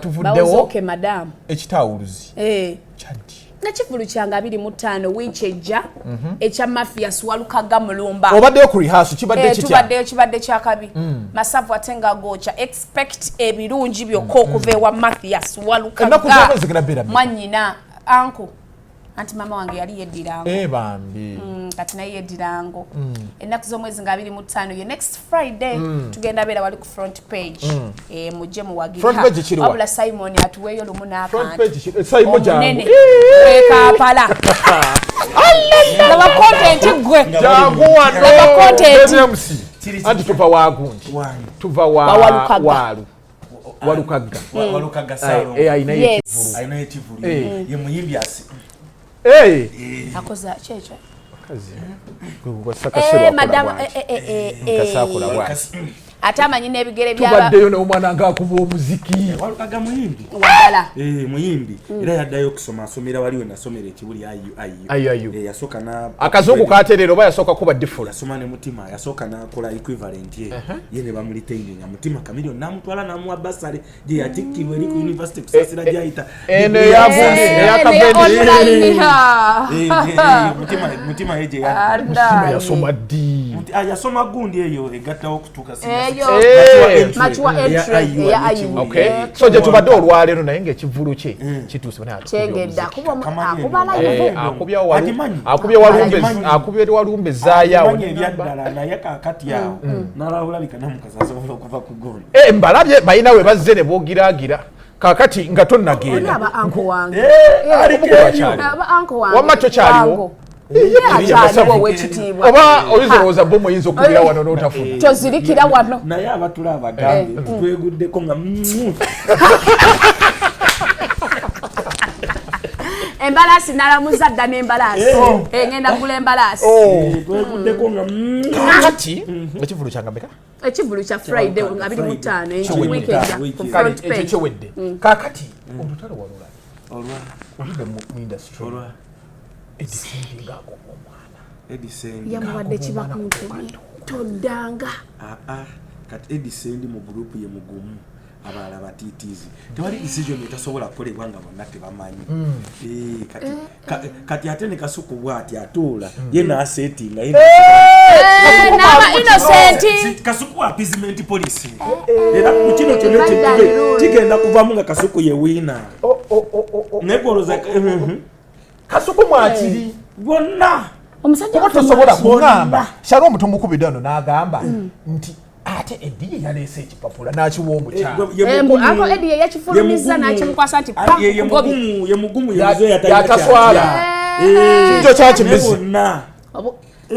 Tuvuddewo Okay, madam. Ekitawuluzi Eh. kyaddi? Nakivulu kyange 25 wiiki ejja ekya Mathias Walukaga Mulumba. Obaddeyo ku rehearsal, kibadde Eh, kitya? Tubaddeyo, kibadde kyakabi. Masavu ate nga gookya. Expect ebirungi byokka okuva ewa Mathias Ennaku Walukaga. z'omwezi zigenda beera mmeka? Mwannyina anko, anti maama wange yali yeddirango. Eh, bambi. Kati naye yeddirango. Ennaku z'omwezi nga 25, ye next Friday, tugenda beera wali ku Front Page. Eh, mujje muwagire. Front Page kiriwa? Wabula Simon atuweeyo lumu Front n'akantu Page Simon jangu. omunene wekampala. Laba content gwe. Jangu wano. Laba content. NMC. Kiri Anti tuva wagundi, Wange. tuva wa Wa Walukaga. Waalu Walukaga. Walukaga Salongo. Eh, ayinayo Yes. ekivulu. Alina ekivulu. Eh. Ye muyimbi asi Eh, Akoza kyekyo. Kazi. Gwe gwe sakasero Eh, akola madam, bw'ati. eh, eh, eh, eh, Nkasaakola eh. bw'ati. Ate amanyi n'ebigere byaba. Tubaddeyo n'omwana ng'akuba omuziki. Walukaga muyimbi. Waddala. Eh, muyimbi era yaddayo okusoma, asomera wali we nasomera ekibuli IUIU. IUIU. Eh, yasooka na Akazungu katereera oba yasooka kuba difula? Yasoma ne Mutima, yasooka nakola equivalent ye, ye ne bamulitaininga Mutima Kamilion namutwala namuwa basale gye yatikkirwa eri ku university Kusasira gyayita. Eno eyagundi Eh, eyakavendi. ne online, ha. Eh, eh, Mutima ye gye yadda. Adda. Yasoma ddi? Ah, yasoma gundi eyo egattawo okutuuka. Eyo. Eh. Mature entry, eya IUIU. Okay. So gye tubadde olwaleero, naye ng'ekivulu kye kituuse naye atukubye Kyengedde omuziki. akuba live. Eh, akubye walu- Agimanyi. akubye walumbe. Agimanyi. Akubye walumbe zaayawo. Agimanyi ebyaddala, naye kakati awo nalawulabika namukazi asobola okuva ku gondi. Eh, mbalabye balina we bazze ne boogiraagira kaakati nga Oli tonnagenda. aba anko wange. Akyali. Aba anko wange. Wamma tokyaliwo? Wango. Ye akyaliwo, ow'ekitiibwa. Oba oyinza olowooza bomu oyinza okubira wano n'otafuna. Tozirikira wano. Naye abatula abagambe tweguddeko nga Embalaasi nalamuza dda n'embalaasi. Eh, ngenda kugula embalaasi. Tweguddeko nga Kati ekivulu kyanga meka? Ekivulu kya Friday 25 Kiwedde. wiiki ejja ku Wiiki Kale Front ekyo Page. kiwedde. Kaakati olutalo walula Olwa oludde mu industry. Olwa Eddy Sendi ng'agoba omwana. Eddy Sendi. Yamuwadde kibakuntumye toddanga. Aa, kati Eddy Sendi mu gurupu ye mugumu, abalala batiitiizi. Tewali decision etasobola kukolebwa nga bonna tebamanyi. Eh, kati ate ne Kasuku bwati atuula ye n'asetinga ye. Eh, n'aba innocent. Kasuku appeasement policy, era ku kino kyonna Badda birungi. kigenda kuvamu nga Kasuku ye wiina, naye gwolooza Kasuku mwakiri. Bonna. Omusajja Kuba waffe tosobola mwaki. kuŋŋamba Shalom tumukubidde wano n'agamba nti ate Eddy ye yaleese ekipapula n'akiwa omukyala. Eh, mbu, ako Eddy ye yakifulumizza n'akimukwasa nti pa, ye ngobi. mugumu, ye mugumu, ye muzeeyi atalina Yataswala. kyatya. Kikyo kyakimizi. Bonna.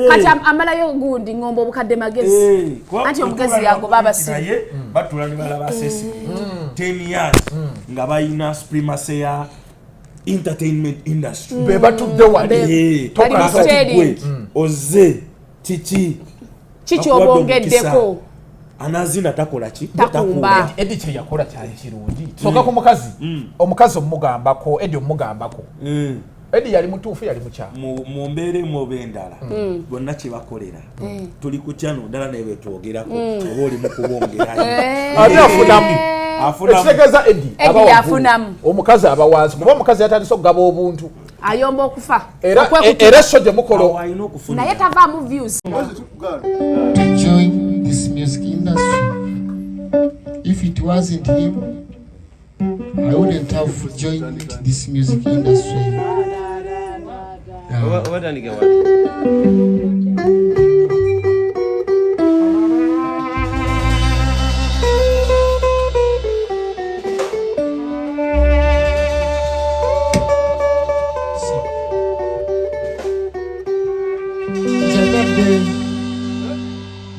Kati amalayo gundi ngombe obukadde magezi, anti omugezi yagoba abasiru. Naye batula ne balaba assessment 10 years nga balina supremacy ya entertainment industry. Be batudde wali. Eh, Bali mu kakati steering. gwe ozze kiki? Kikyobongeddeko. Bakuwadde anazina takola ki? Takumba. Eddy kye yakola kyali kirungi. Soka ku mukazi, omukazi omugambako, Eddy omugambako. Eddy yali mutuufu, yali mukyala? Mu mbeera emu oba endala, bonna kyebakolera tuli ku kyano ddala, naye bwetwogerako oba oli mu kubongerayo. Ate afunamu. Afunamu. Ekitegeeza Eddy Eddy aba waggulu, yafunamu. omukazi aba wansi, kuba omukazi yatandise okugaba obuntu. Ayomba okufa. Era Okwekutuka. era so gye mukola. Awo alina okufunira. Naye tavaamu views. To join this music industry. If it wasn't him, I wouldn't have joined this music industry. Yeah. Watandika wati.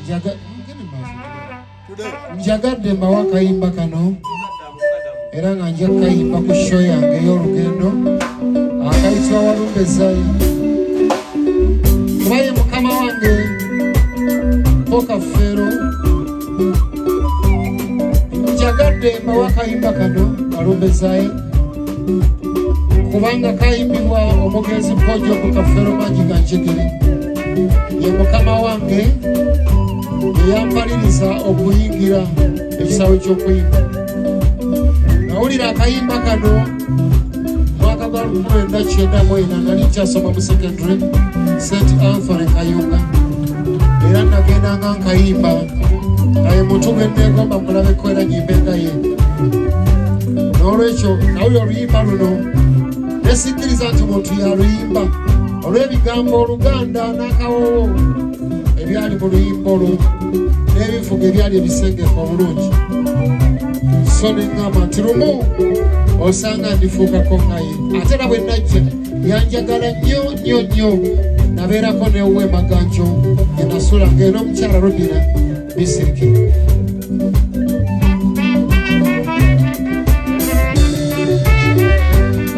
Njagadde mugende maaso. Njagadde mbawa akayimba kano era nga nja kukayimba ku show yange ey'olugendo akayitibwa Walumbe Zaaya, kuba ye mukama wange Pokafeero. Njagadde mbawa akayimba kano Walumbe Zaaya kubanga kayimbibwa omugenzi Pojo Kafeero Mangi Ganjegere. Ye mukama wange eyampaliriza okuyingira ekisaawe ky'okuyimba. Nawulira akayimba kano mwaka gwa 1994, nali nkyasoma mu secondary St Anthony Kayunga, era nagendanga nkayimba naye muntu gwe neegomba mulabeko era nyimbe nga ye. N'olwekyo nawulira oluyimba luno nesikkiriza nti muntu yaluyimba olw'ebigambo Oluganda n'akawoowo ebyali mu luyimba olwo n'ebivuga ebyali ebisengeka obulungi. So neŋŋamba nti lumu osanga ndifuukako nga ye. Ate era bwe najja yanjagala nnyo nnyo nnyo, nabeerako newuwe Maganjo gye nasula ng'era omukyala Robina Bisiriki.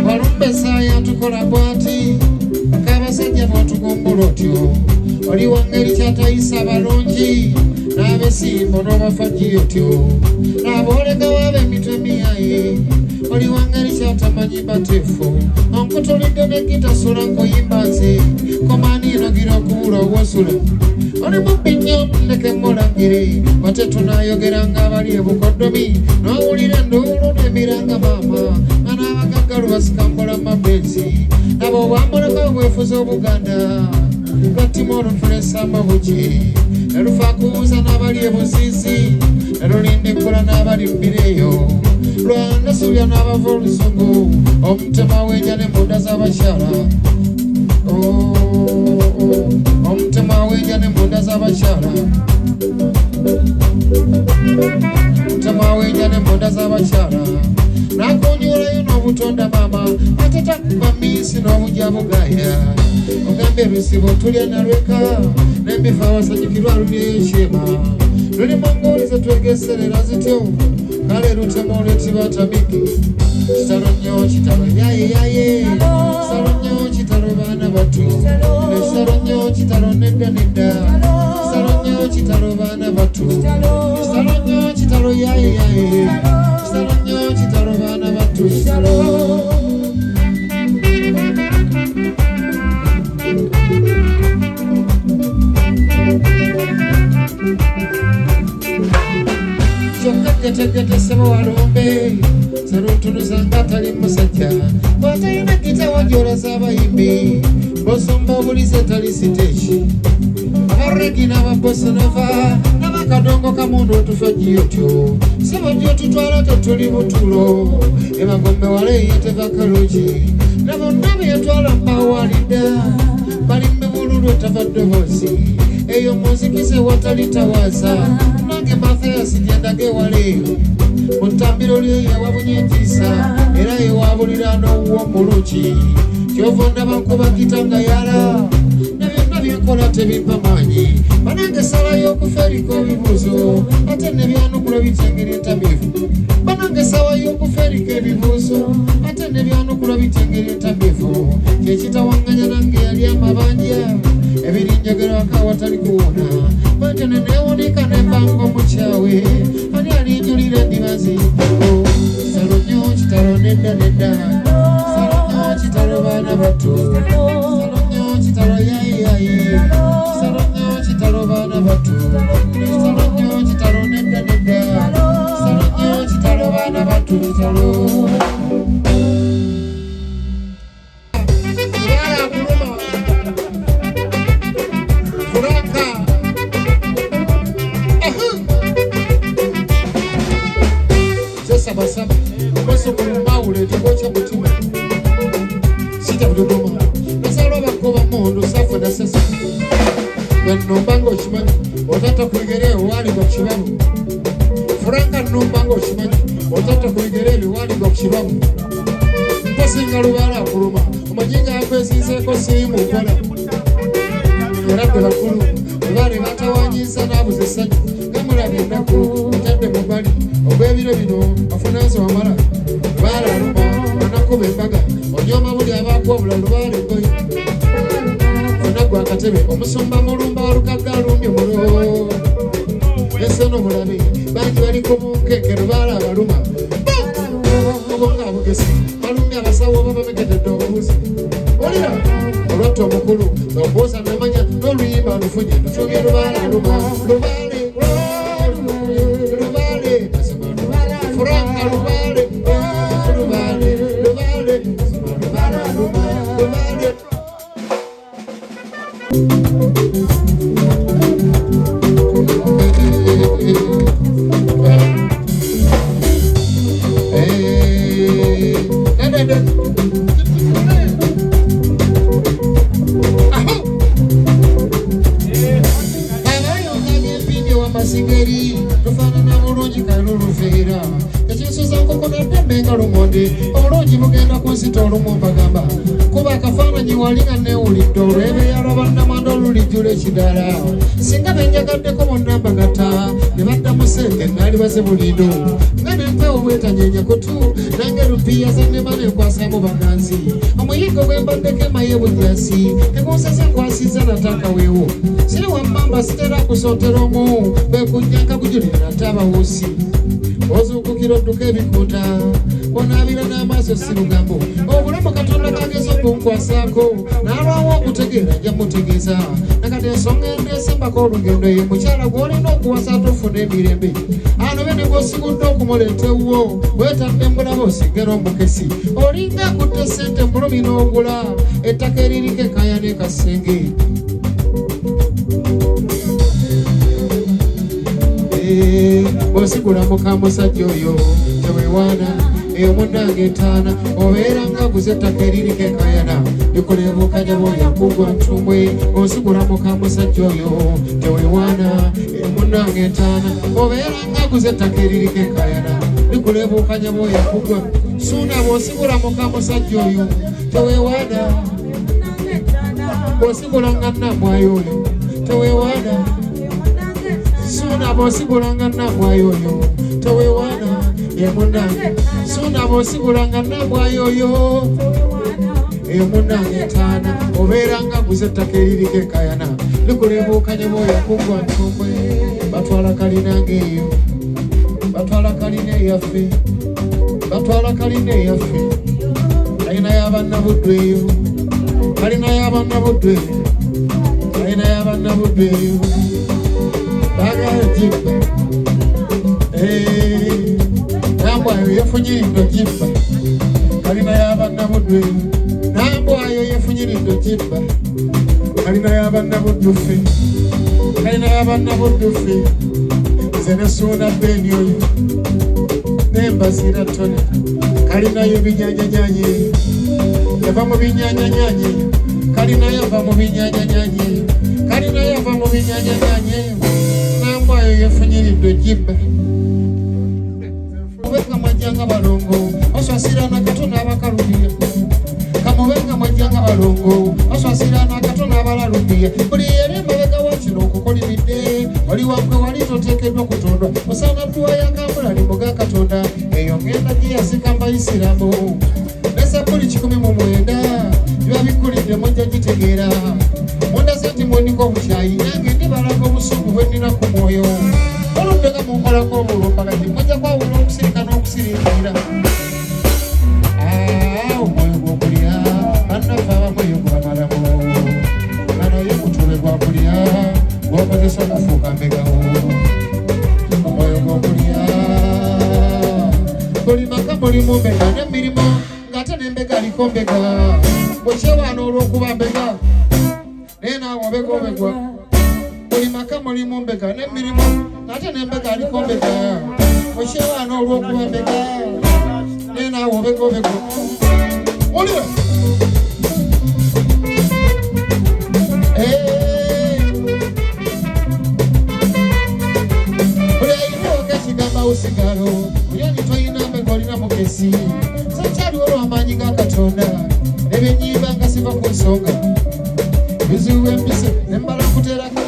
Walumbesa yatukola bwati kabasajja bwotugumbulo otyo oli wangeri kyatayisa balungi n'abesimbo n'obafaji otyo n'abooleka waaba emitwe miyaye oli wangeri kyatamanyi bateefu onkutulidde negitasula nkuyimba nze komaniinogira okubula owosula oli mubbi nnyo ndeke mulangire bate tunayogera ng'abali ebukoddomi n'owulira enduulu n'emiranga maama nga n'abagaggalu basikambula mabenzi nabo bwamuleka obwefuza Obuganda lwattima olutulesamba buki nelufa kubuuza n'abali ebuziizi nelulinda ekkula n'abali mbireeyo lwanasulya n'abava oluzungu omutema wenja ne munda z'abakyala omutema wenja ne munda z'abakyala omutema wenja ne munda z'abakyala nakunyulayo n'obutonda maama ate takuba minsi n'obujja bugaya ogambye ebizibu tulya nalweka n'embifa abasanyukirwa lulyekyema luli mongoli zetwegeserera zityo kale lutema olwetibatamiki kitalo nnyo kitalo yaye yaye kitalo nnyo kitalo baana battu kitalo nnyo kitalo nedda nedda kitalo nnyo kitalo baana battu kitalo nnyo kitalo yaye yaye kitalo nnyo kitalo baana battu kitalo. Kyokka getegete ssebo walumbe seruntunuza nga tali musajja bw'atalina gita wajolaza abayimbi bosomba obulize tali siteeki abaregi n'ababosanova n'abakadongo kamundu otufa giyotyo sebo gyotutwala tetuli butulo emagombe wala eyeteva kalungi na bonna be yatwala mbawalidda bali mubululu etava ddoboozi eyo munzikize watali tawaza nange Mathias gyendage ewale mu ttambiro lye yawabunye entiisa era yewabulira n'owuwo omulungi kyova ndaba nkuba gita nga yala na byonna byenkola tebimpa maanyi banange essala y'okufa eriko ebibuuzo ate ne byanukula bitengera entamiivu banange essaawa y'okufa eriko ebibuuzo ate ne byanukula bitengera entamiivu kyekitawanganya nange yali amabanja ebirinjogerwako awatali kuwona bwentyo ne neewunika nembanga omukyawe ani alinjulira endiba zimpako kitalo nnyo kitalo nedda nedda kitalo nnyo kitalo baana battu kitalo nnyo kitalo yaye yaye kitalo nnyo kitalo baana battu kitalo nnyo kitalo nedda nedda kitalo nnyo kitalo baana battu kitalo. Basaba omusobola mawule tegwokya mutima sita budodoma nasala bakoba mundu safu na sesa gwe nnumba ng'okimanyi otatta ku bigere waaligwa ku kibabu Franka nnumba ng'okimanyi otatta ku bigere ebyo waaligwa ku kibabu mposinga lubaala akuluma omanyi nga akwesinzeeko siriimu nkola eradde bakulu ebaale batawanyiza n'abuza essanyu gamulabye ennaku otadde mu bbali ogw'ebiro bino afunanze wamala lubaala aluma anakuba embaga onyooma buli abakuwa obula lubaala engoye funa gwe akatebe omusumba mulumba walukagga alumbye mulo enseno mulabe bangi bali ku bunkenke lubaala abaluma obonga abugesi balumbye abasawo oba bamekededde obubuzi olira olwatta omukulu okubuuza namanya n'oluyimba lufunye lutumye lubaala aluma lubaale lubaale Franka lubaale Mulinga lumonde obulungi bugenda kunzita olumu mbagamba kuba akafaananyi wali nga neewulidde olw'ebeyalwa bannamwandu olulijjula ekidala singa benjagaddeko bonna mbagatta ne baddamu sente naalibaze bulindo nga nempewo bwetanyenya kutu nange lupiya zannema nenkwasaamu baganzi omuyiggo gwe mbaddeko emaye bujasi tegunsaze nkwasizza natakaweewo siri wammamba sitera kusontera omu bwekujja nkakujulira nate abawuusi ozuukukira odduka ebikuta onaabira n'amaaso si lugambo obulamu Katonda kageza okunkwasaako n'alwawo okutegeera nja mutegeeza nakati ensonga endeesembako olugendo ye mukyala gw'olina okuwasa ate ofuna emirembe anobe ne gw'osigudde okumuleeta ewuwo weetadde mbulaba osigera omukesi olinga akutte ssente mulumi n'ogula ettaka eririko ekaya n'ekasenge. Bw'osigula muka musajja oyo teweewaana eyo munnange entaana obeera nga aguze ettaka eririko ekayana likuleebuukanya bw'oyakugwa ntumbwe. Osigula muka musajja oyo teweewaana eyo munnange entaana obeera nga aguze ettaka eririko ekayana likuleebuukanya bw'oyakugwa. Suuna bw'osigula muka musajja oyo teweewaana bw'osigula nga nnambwayo oyo teweewaana. Suuna bw'osigulanga nnambwayo oyo teweewaana ye munnange. Suuna bw'osigulanga nnambwayo oyo eyo munnange entaana obeera nga aguze ettaka eririko ekayana likuleebuukanya bw'oyakugwa ntumbwe. Batwala kalina ng'eyo batwala kalina eyaffe batwala kalina eyaffe kalina y'abannabuddu eyo kalina y'abannabuddu eyo kalina y'abannabuddu eyo baagala jibba nambwayo yefunyiridde jibba kalina y'abannabuddu eyo nambwayo yefunyiridde jibba kalina y'abannabuddu ffe kalina y'abannabuddu ffe nze ne Suuna Beni oyo n'embazira Tone kalinayo ebinyanyanyanyi yava mu binyanyanyanyi kalinayo ava mu binyanyanyanyi kalinayo ava mu binyanyanyanyi nambwayo yefunyiridde jibba mubenga mwajjanga balongo oswasirana kato n'abakalubiya kamubenga mwajjanga balongo oswasirana kato n'abalalubiya buli yali emabega wa kino okukolimidde wali waggwe wali toteekeddwa kutondwa osaana dduwa ya kamulali muga Katonda eyo ngenda giyasika mbayisiramu ne Zabbuli 109 biba bikkulidde mujja gitegeera mundaze nti mundiko obukyayi nange ndibalaga obusungu bwe nnina ku mwoyo oludde nga munkolako obulumbaganyi mujja kwawula okusirika n'okusiriikirira. Omwoyo gw'okulya bannaffe abamweyo gubamalamu nga naye mutube gwakulya gw'okozesa okufuuka mbegawo. Omwoyo gw'okulya buli maka mulimu mbega n'emirimu ng'ate n'embega aliko mbega bwekyewaana olw'okuba mbega naye naawe obega obegwa. Buli maka mulimu mbega n'emirimu ng'ate n'embega aliko mbega bwekyewaana olw'okuba mbega naye naawe obega obegwa. Wulira buli ayinawo ekigamba osigalo oli toyina mbega olina mukesi nze nkyaliwo olw'amaanyi ga Katonda ebyenyimba nga siva ku nsonga bizibu bwempise nemmala nkuterako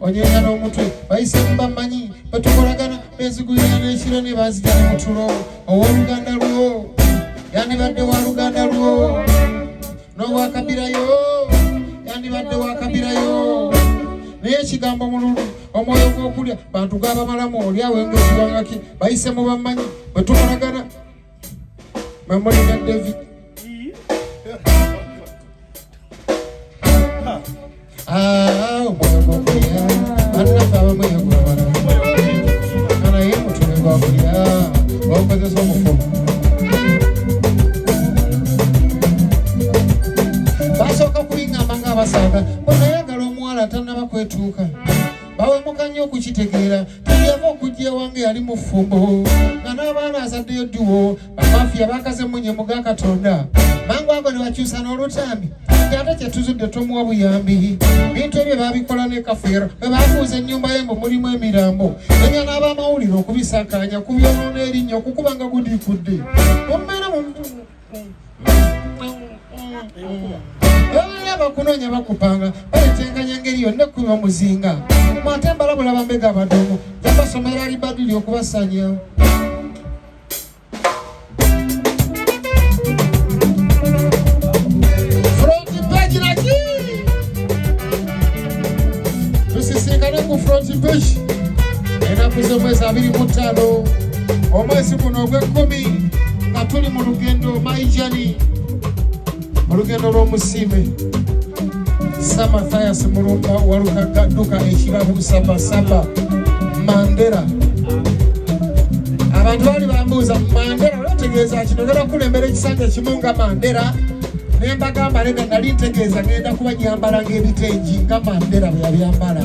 onyenya n'omutwe bayisemu bamanyi betukolagana benzigulira n'ekiro ne banzita ne mutulo ow'oluganda lwo yandibadde wa luganda lwo n'owakabirayo yandibadde wakabirayo naye ekigambo mululu omwoyo gw'okulya bantu gabamalamu oli awo engeziwangaki bayisemu bamanyi bwetukolagana memulina David. Omwoyo gw'okulya bannaffe abamweyo gubamalamu nga naye mutube gwakulya okozesa omufumu basooka kubiŋŋamba ng'abasaaga bwe nayagala omuwala tannaba kwetuuka bawemuka nnyo okukitegeera teyava okujja ewange yali mu ffumbo nga n'abaana azaddeyo ddiwo bamafiya bakaze munye muga Katonda mangu ago ne bakyusa n'olutambi Ate kyetuzudde tomuwa buyambi. Bintu ebyo babikola ne Kafeero bwe babuuza ennyumba ye mbu mulimu emirambo. Enya n'abamawulire okubisakaanya kubyonoona erinnya okukuba nga gudiikudde. Mumbeera bakunoonya bakupanga baletenkanya ngeri yonna ekkuba muzinga. Mwate mbalabula bambega abadongo jabasomera alibaduli okubasanya. Front page naki tusisinkane ku front page ennaku z'omwezi 25 omwezi guno ogw'ekkumi nga tuli mu lugendo maijani olugendo lw'omusiime Sir Mathias Mulumba Walukagga dduka ekibabu Saba Mandela. Abantu baali bambuuza Mandela otegeeza kino ngenda kukulembera ekisanja kimu nga Mandela, ne mbagamba nedda nali ntegeeza ngenda kuba nyambala ng'ebitengi nga Mandela bwe yabyambala.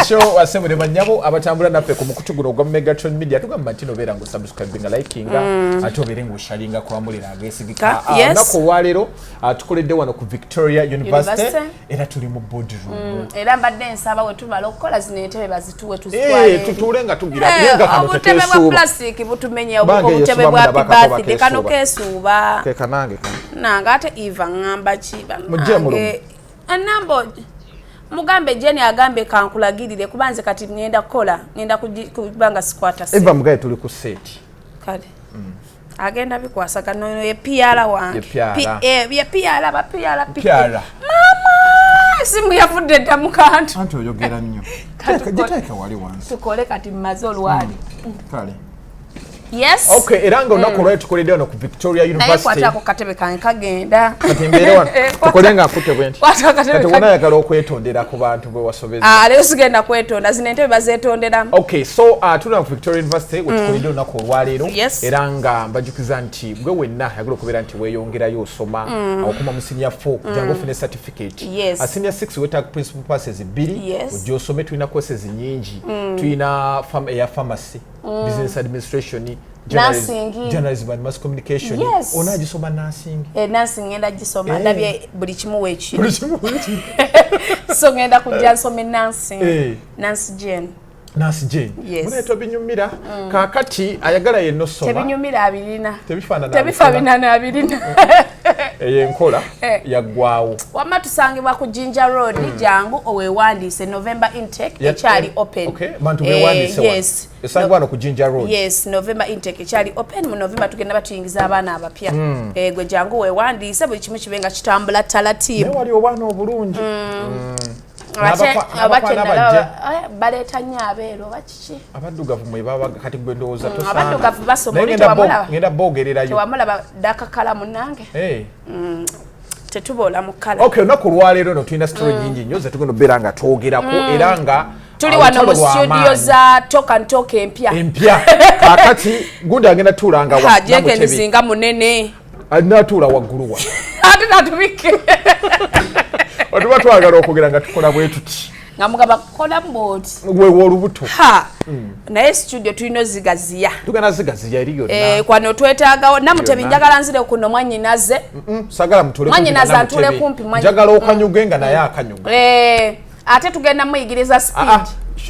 Show wasemure banyabo abatambula naffe ku mukutu guno ogwa Megatron Media tugamba nti nobeera nga osubscribinga, likinga, ate obeere nga osharinga kwamulira ageesigika. Olunaku olwaleero tukoledde wano ku Victoria University era tuli mu boardroom. Era mbadde nsaba we tumala okukola zino entebe bazituwe tuzitwale. Tutuule nga tugira nga kano obutebe bwa tekeesuuba. plastic butumenya Bange obutebe yesuuba bwa munda bakako birthday kano bakeesuuba. keesuuba. Ke kanange kano. Nange ate Eva ŋŋamba ki Mujje mu lumu. Anambo mugambe Jenny agambe kankulagirire kuba nze kati ŋŋenda kukola ŋŋenda kuba nga sikwata Eva ssimu. mugaye tuli ku set. Kale. Agenda bikwasa kano ye PR wange. Ye PR. Ye PR ba PR PR. Mama esimu yavudde dda mu kantu. Anti oyogera nnyo. Giteeke wali wansi. Tukole kati mmaze olwali. Kale. Yes. Okay, era nga olunaku olwaleero tukoledde wano ku Victoria Naye University. kwatako katebe kange kagenda. Kati mbeere wano. Tukole nga nkutte bwe nti. Kwata akatebe Kati kange. wona ayagala okwetondera ku bantu bwe wasobezza. Leero sigenda kwetonda zino entebe bazeetonderamu. Okay, so tuli wano ku Victoria University we tukoledde olunaku olwaleero. Yes. Era nga mbajukiza nti gwe wenna ayagala okubeera nti weeyongerayo osoma okuma mu senior 4 jangu ofune certificate. Yes. Senior 6 weetaaga principal passes 2 Yes. ojja osome. Tulina courses nnyingi. Tulina eya pharmacy, business administration, Nursing. journalism and mass communication. Yes. Onaagisoma nursing. Nursing ngenda gisoma ndabye buli kimu weekiri. Buli kimu weekiri. So ngenda kujja nsome nursing. Nancy Jane. Nancy Jane. Yes. Munaye tobinyumira. Kaakati ayagala yenna osoma. Tebinyumira abirina. Tebifaanana Tebifaanana abirina. Eyo enkola yaggwawo. Wamma tusangibwa ku Jinja Road jangu oweewandiise November intake ekyali open. Okay, bantu beewandiise wano. Yes. Esangibwa wano ku Jinja Road. Yes, November intake ekyali open. Mu November tugenda batuyingiza abaana abapya. Gwe jangu weewandiise buli kimu kibe nga kitambula talatibu. Naye wali obwana obulungi. Ate N'abakwana baleeta nnyo abeeru oba kiki? Abaddugavu mwe baba kati gwe ndowooza tosaana. Abaddugavu basoma, Naye oli tewamulaba. ngenda boogererayo. Tewamulaba dakakala munnange. Tetuboola mu kkala. Okay, olunaku olwaleero no tulina story nyingi nnyo ze tugenda okubeera nga twogerako era nga Tuli wano mu olutalo lwa studio maanyi. za Talk and Talk empya. Empya. Kaakati gundi agenda tuulanga wa Jenkins nga munene. Alina atuula waggulu wa. Ate natubikke. Otuba twagala okwogera nga tukola bwe tuti. Nga mugaba kukola bw'oti. Wewe olubuto. Naye studio tulina ozigaziya. Tugenda zigaziya eri yonna. Kwano twetaagawo Namutebi njagala nzire kuno mwannyinaze. Sagala mutule kumpi Mwannyinaze na atule Namutebi. kumpi, Njagala okanyuge nga naye akanyuga. Ate tugenda muyigiriza speed.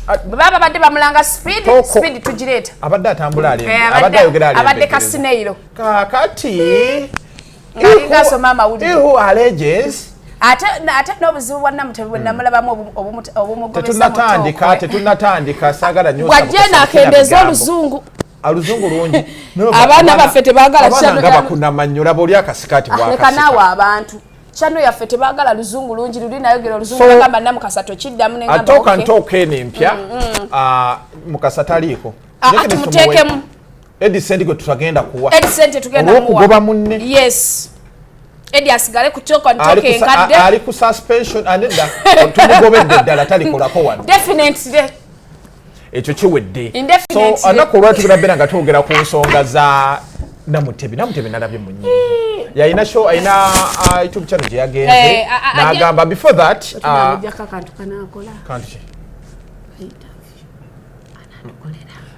Bwe baba babadde bamulanga speed, speed tugireeta. Abadde atambula alembe, abadde ayogera alembe. Abadde kasineiro. Kaakati Ng'alinga asoma amawulire. Ihu alleges. Ate n'obuzibu bwa Namutebi bwe namulabamu obumugobesa mu tookwe. Tetunnatandika saagala nnyo Bw'ajja eno akendeeza oluzungu. Oluzungu lungi. Abaana baffe tebaagala Abaana nga bakunama olaba oli akasikaati Leka bw'akasika. naawe abantu. Channel yaffe tebaagala luzungu lungi luli nayogera oluzungu bagamba Namukasa tokiddamu ne ngamba Talk and okay. Talk eno empya Mukasa taliiko. Tumuteekemu. Eddie Sendi gwe tutagenda kuwa. Eddie Sendi tugenda muwa. Olw'okugoba munne. Yes. Eddie asigale ku Talk and Talk enkadde. Ali ku suspension anedda tumugobedde ddala talikolako wano. Definitely. Ekyo kiwedde. Indefinitely. So anaku olwaleero tugenda beera nga twogera ku nsonga za Namutebi. Namutebi nalabye mu nnyingo. Yalina show, alina YouTube channel gye yagenze n'agamba before that Tunamuggyako akantu kanaakola. Kantu ki? Interview.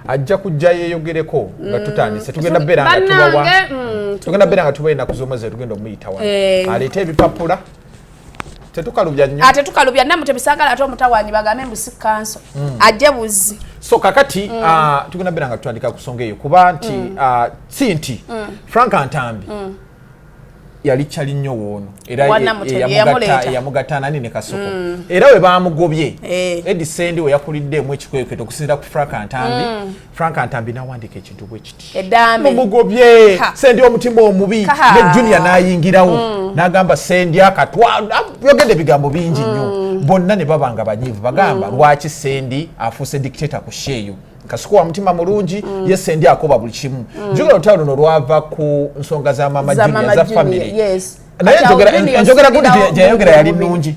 Ajja kujja yeeyogereko nga tutandise. Tugenda beera nga tubawa, tugenda beera nga tubawa ennaku z'omwezi tugenda omuyita wano, aleete ebipapula. Tetukalubya nnyo. Ate tukalubya Namutebi, saagala ate omutawanyi bagambe mbu si kanso ajje buzi. So kakati tugenda beera nga tutandika ku nsonga eyo, kuba nti si nti Frank Ntambi yali kyali nnyo woono era Wa Namutebi, yamuleeta. Yamugatta nani ne Kasoko, era we bamugobye, Eh. Eddie Sendi we yakuliddemu ekikwekweto okusinziira ku Frank Ntambi. Frank Ntambi n'awandiika ekintu bwe kiti: Eddaame. "Mumugobye, Ha. Sendi omutima omubi." Kaha. Ne Junior n'ayingirawo n'agamba Sendi akatwa, yogedde ebigambo bingi nnyo. Bonna ne baba nga banyiivu, bagamba lwaki Sendi afuuse dictator ku show eyo. Kasuku wa mutima mulungi, ye Sendi akoba buli kimu. Jugera olutalo luno lwava ku nsonga za Mama Za Junior, Mama za Junior, family. yes. Naye Kati awo Junior enjogera gundi osibirawo gye yayogera yali omubi. nnungi.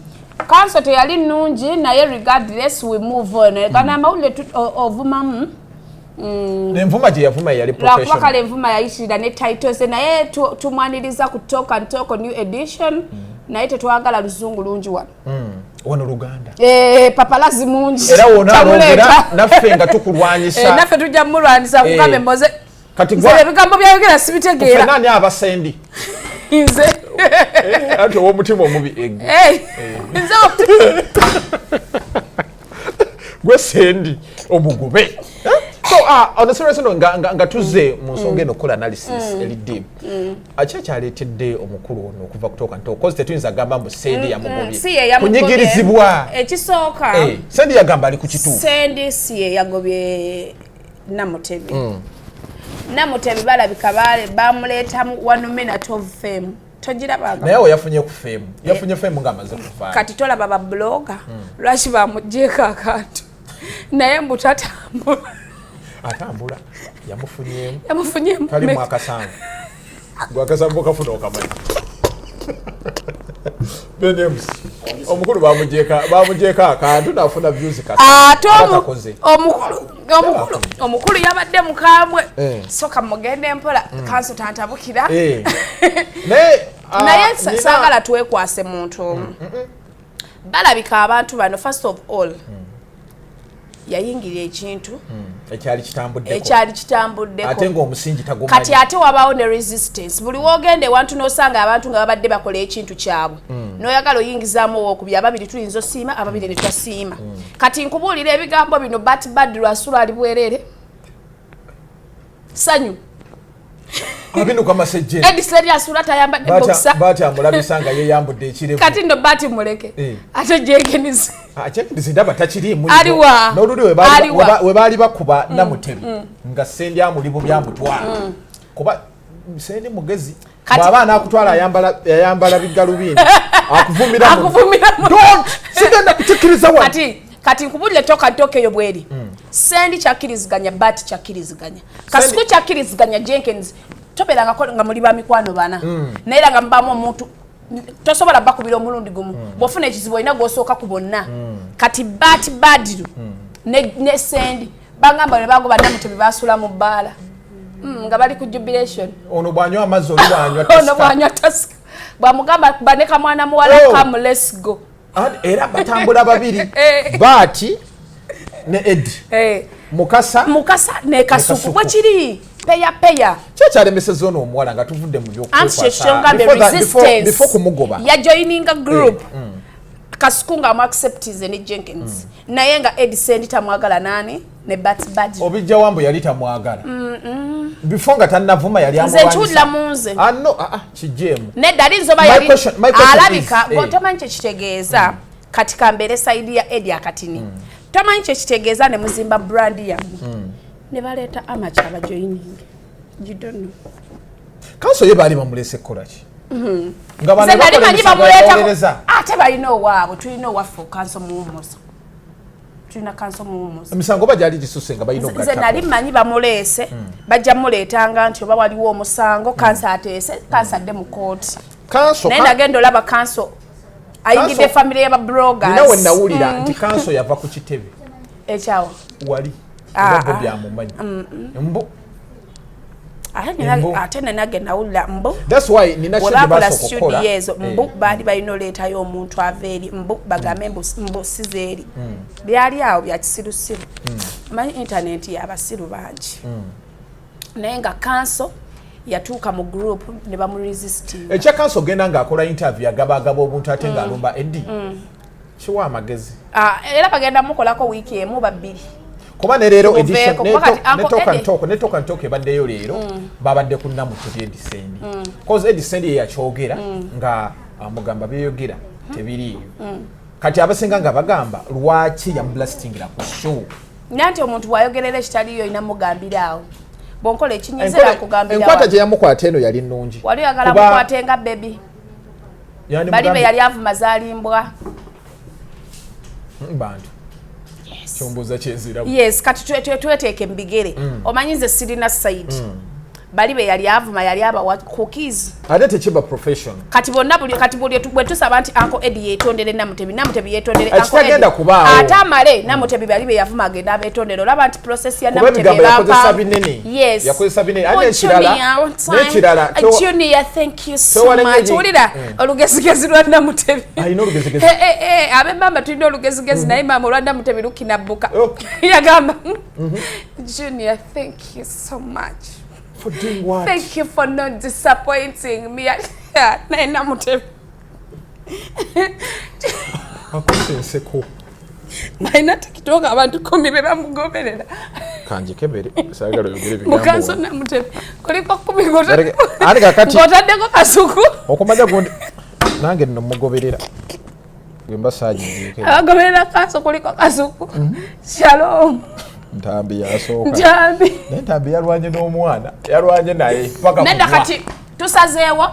Kanso teyali nnungi, naye regardless we move on. Gano amawulire ovumamu. Envuma gye yavuma yali Lwakuba kale professional. Envuma yayitirira ne titles, naye tumwaniriza ku Talk and Talk new edition, naye tetwagala luzungu lungi wano. Wano Luganda. Eh, papalazi mungi. Era wona Tamuleeta. alongera naffe nga Eh, tukulwanyisa. Naffe tujja mulwanyisa. Kugambe moze Kati nze ebigambo byayogera sibitegeera. Ffenna ani abasendi? Nze. Anti ow'omutima omubi egwe. Eh, nze. Gwe Sendi omugube. Eh? So on a serious note, nga tuzze mu nsonga eno okukola analysis eri deep, aki ekyaleetedde omukulu ono okuva ku Talk and Talk? Cause tetuyinza gamba mbu Sendi yamugobye. Si ye yamugobye. Kunyigirizibwa. Ekisooka, Eh, Sendi yagamba ali ku kituufu. Sendi si ye yagobye Namutebi. Namutebi balabika bamuleetamu one minute of fame, togirabanga? Naye awo yafunye ku fame, yafunye fame ng'amaze kufaayo. Kati tolaba ba blogger lwaki bamugyeko akantu, naye mbu tatambula. Atambula, yamufunyemu. Yamufunyemu. Kali mu akasanvu, gwe akasanvu kafuna okamanyi. Benjames, omukulu bamugyeko akantu nafuna views Ate katakoze. omukulu yabadde mukambwe. Eh. Soka mugende mpola, kanso tantabukira. Eh. Naye Naye saagala twekwase muntu omu. Balabika abantu bano, first of all, yayingira ekintu ekyali kitambuddeko. Ekyali kitambuddeko. Ate ng'omusingi tagumanyi. Kati ate wabaawo ne resistance. Buli wogenda ewantu n'osanga abantu nga babadde bakola ekintu kyabwe, n'oyagala oyingizaamu owokubiri, ababiri tuyinza osiima, ababiri ne twasiima. Kati nkubuulira ebigambo bino, bat bad lwasula ali bwerere sanyu. Abinuka masejjere. Ediseri asula tayambadde boxer. Baati amulabisa nga yeyambudde ekirevu. Kati nno baati muleke. Eh. Ate Jenkins? Jenkins ndaba takiriimu. Aliwa? N'oluli we Aliwa? we baali bakuba Namutebi nga Sendi amuli bubi amutwala, kuba Sendi mugezi. Bw'aba anaakutwala ayambala bigalubindi, akuvumira Akuvumira Don't, sigenda kukikkiriza wano. Kati nkubulire, toka ntoka eyo bweri. Sendi kyakkiriziganya, bat kyakkiriziganya, Kasuku kyakkiriziganya, Jenkins tobeerangako nga muli bamikwano bana, naye era nga mubaamu omuntu tosobola bakubira omulundi gumu. Bw'ofuna ekizibu olina gw'osooka ku bonna. Kati bat Badiru ne Sendi bagamba ne bagoba Namutebi, basula mu bbaala nga bali ku jubilation. Ono bw'anywa amazzi, oli bw'anywa Ono Tusker. bwanywa Tusker, bwamugamba bane kamwana muwala, Oh. "Come, let's go." Era batambula babiri, Eh. baati ne Edi. Eh. Mukasa. Mukasa ne Kasuku. Kasuku. Bwe kiri peya peya. Kyekyalemeseza ono omuwala nga tuvudde mu Anti kyekyongambye, byokukwasa resistance. Before kumugoba. Yajoininga group, Kasuku nga amuacceptize ne Jenkins, naye nga Edison tamwagala nani ne bat bad. Obijja wambu yali tamwagala before nga tannavuma, yali Nze amulwanyisa. nkiwulira mu nze. Ah, no, kijjeemu. Nedda, ali nzoba yali My question alabika is, eh. tomanyi kyekitegeeza. Kati kambeere side ya Edi akatini. Tomanyi kyekitegeeza ne muzimba brand yammwe ne baleeta amaky abajoining, you don't know. Kanso ye baali bamulese kukola ki nga bano Nze nali bakola manyi emisango bamuleetako. yabawolereza? Ate balina owaabwe, tulina owaffe kanso muwumuzo, tulina kanso muwumuzo. Emisango ba gyali gisuse nga balina Nze nali okugattako. manyi bamuleese, bajja muleetanga nti oba waliwo omusango, kanso ateese, kanso adde mu kooti. Kanso Naye nagenda olaba kanso ayingidde famire y'aba bloggers. Nina we nawulira nti kanso yava ku kitebe. Ekyawo? Wali Ah, oba bo ah. byamumanyi mbu. Ate Mbu. Ate nenage nawulira mbu That's why nina bwe kyo gye bakola basooka studio okukola. ezo, mbu baali balina oleetayo omuntu ava eri, mbu bagambe mbu siza eri. Byali awo bya kisirusiru. Manyi internet yabasiru bangi. Naye nga kanso yatuuka mu group ne bamuresisting. Ekya kanso genda ng'akola interview agabagaba obuntu ate ng'alumba Eddy. Kiwa amagezi. Ah, era bagenda mukolako wiiki emu ba bbiri. Kuba ne leero Tumuveeko, edition kuba kati Uncle ne talk and Eddie- talk ne talk and talk ebaddeyo leero babadde ku Namutebi Eddy Sendi. Cause Eddy Sendi ye yakyogera nga amugamba byeyogera tebiriiyo. Kati abasinga nga bagamba lwaki yamublastingira ku show. Nanti omuntu bw'ayogerera ekitaliyo olina mugambira awo. Bw'onkola ekinyiza era nkugambira Enkwata wano. gye yamukwata eno yali nnungi. Wali oyagala Kuba mukwate nga baby. yandi Bali be mugambye- yali avuma zaalimbwa. Bantu. Kyombuuza kyenziramu. Yes, kati tweteeke mu bigere. Omanyi nze sirina side. Bali be yali avuma yali abawa cookies. Ate tekiba professional. Kati bonna buli kati buli bwe tusaba nti Uncle Eddie yeetondere Namutebi, Namutebi yeetondere Uncle Ekitagenda Eddie. kubaawo. Ate amale Namutebi bali be yavuma agenda abeetondere. Olaba nti process ya Kuba Namutebi ebigambo eba yakozesa mpanvu. binene. Yes. Yakozesa binene. Ate Oh, ekirala, Junior, n'ekirala, Junior, thank you so tewala much. engeri- Wulira olugezigezi lwa Namutebi. Alina olugezigezi. Ab'emmamba tulina olugezigezi naye maama olwa Namutebi lukinabbuka. Oh. Yagamba, Junior, thank you so much. For doing what? Thank you for not disappointing me. Naye Namutebi. Akoze enseko. Alina TikTok abantu 10 be bamugoberera. Kanjikebere. Saagala oyogere ebigambo. Mukanso Namutebi kuliko 10 Ate kakati- ng'otaddeko Kasuku. Okumanya gundi nange nno mugoberera. Bwe mba saagiziike. Abagoberera Kanso kuliko Kasuku. Shalom. Ntambi yasooka. Ntambi. Naye Ntambi yalwanye n'omwana. Yalwanye naye paka Nedda kugwa. kati tusazeewo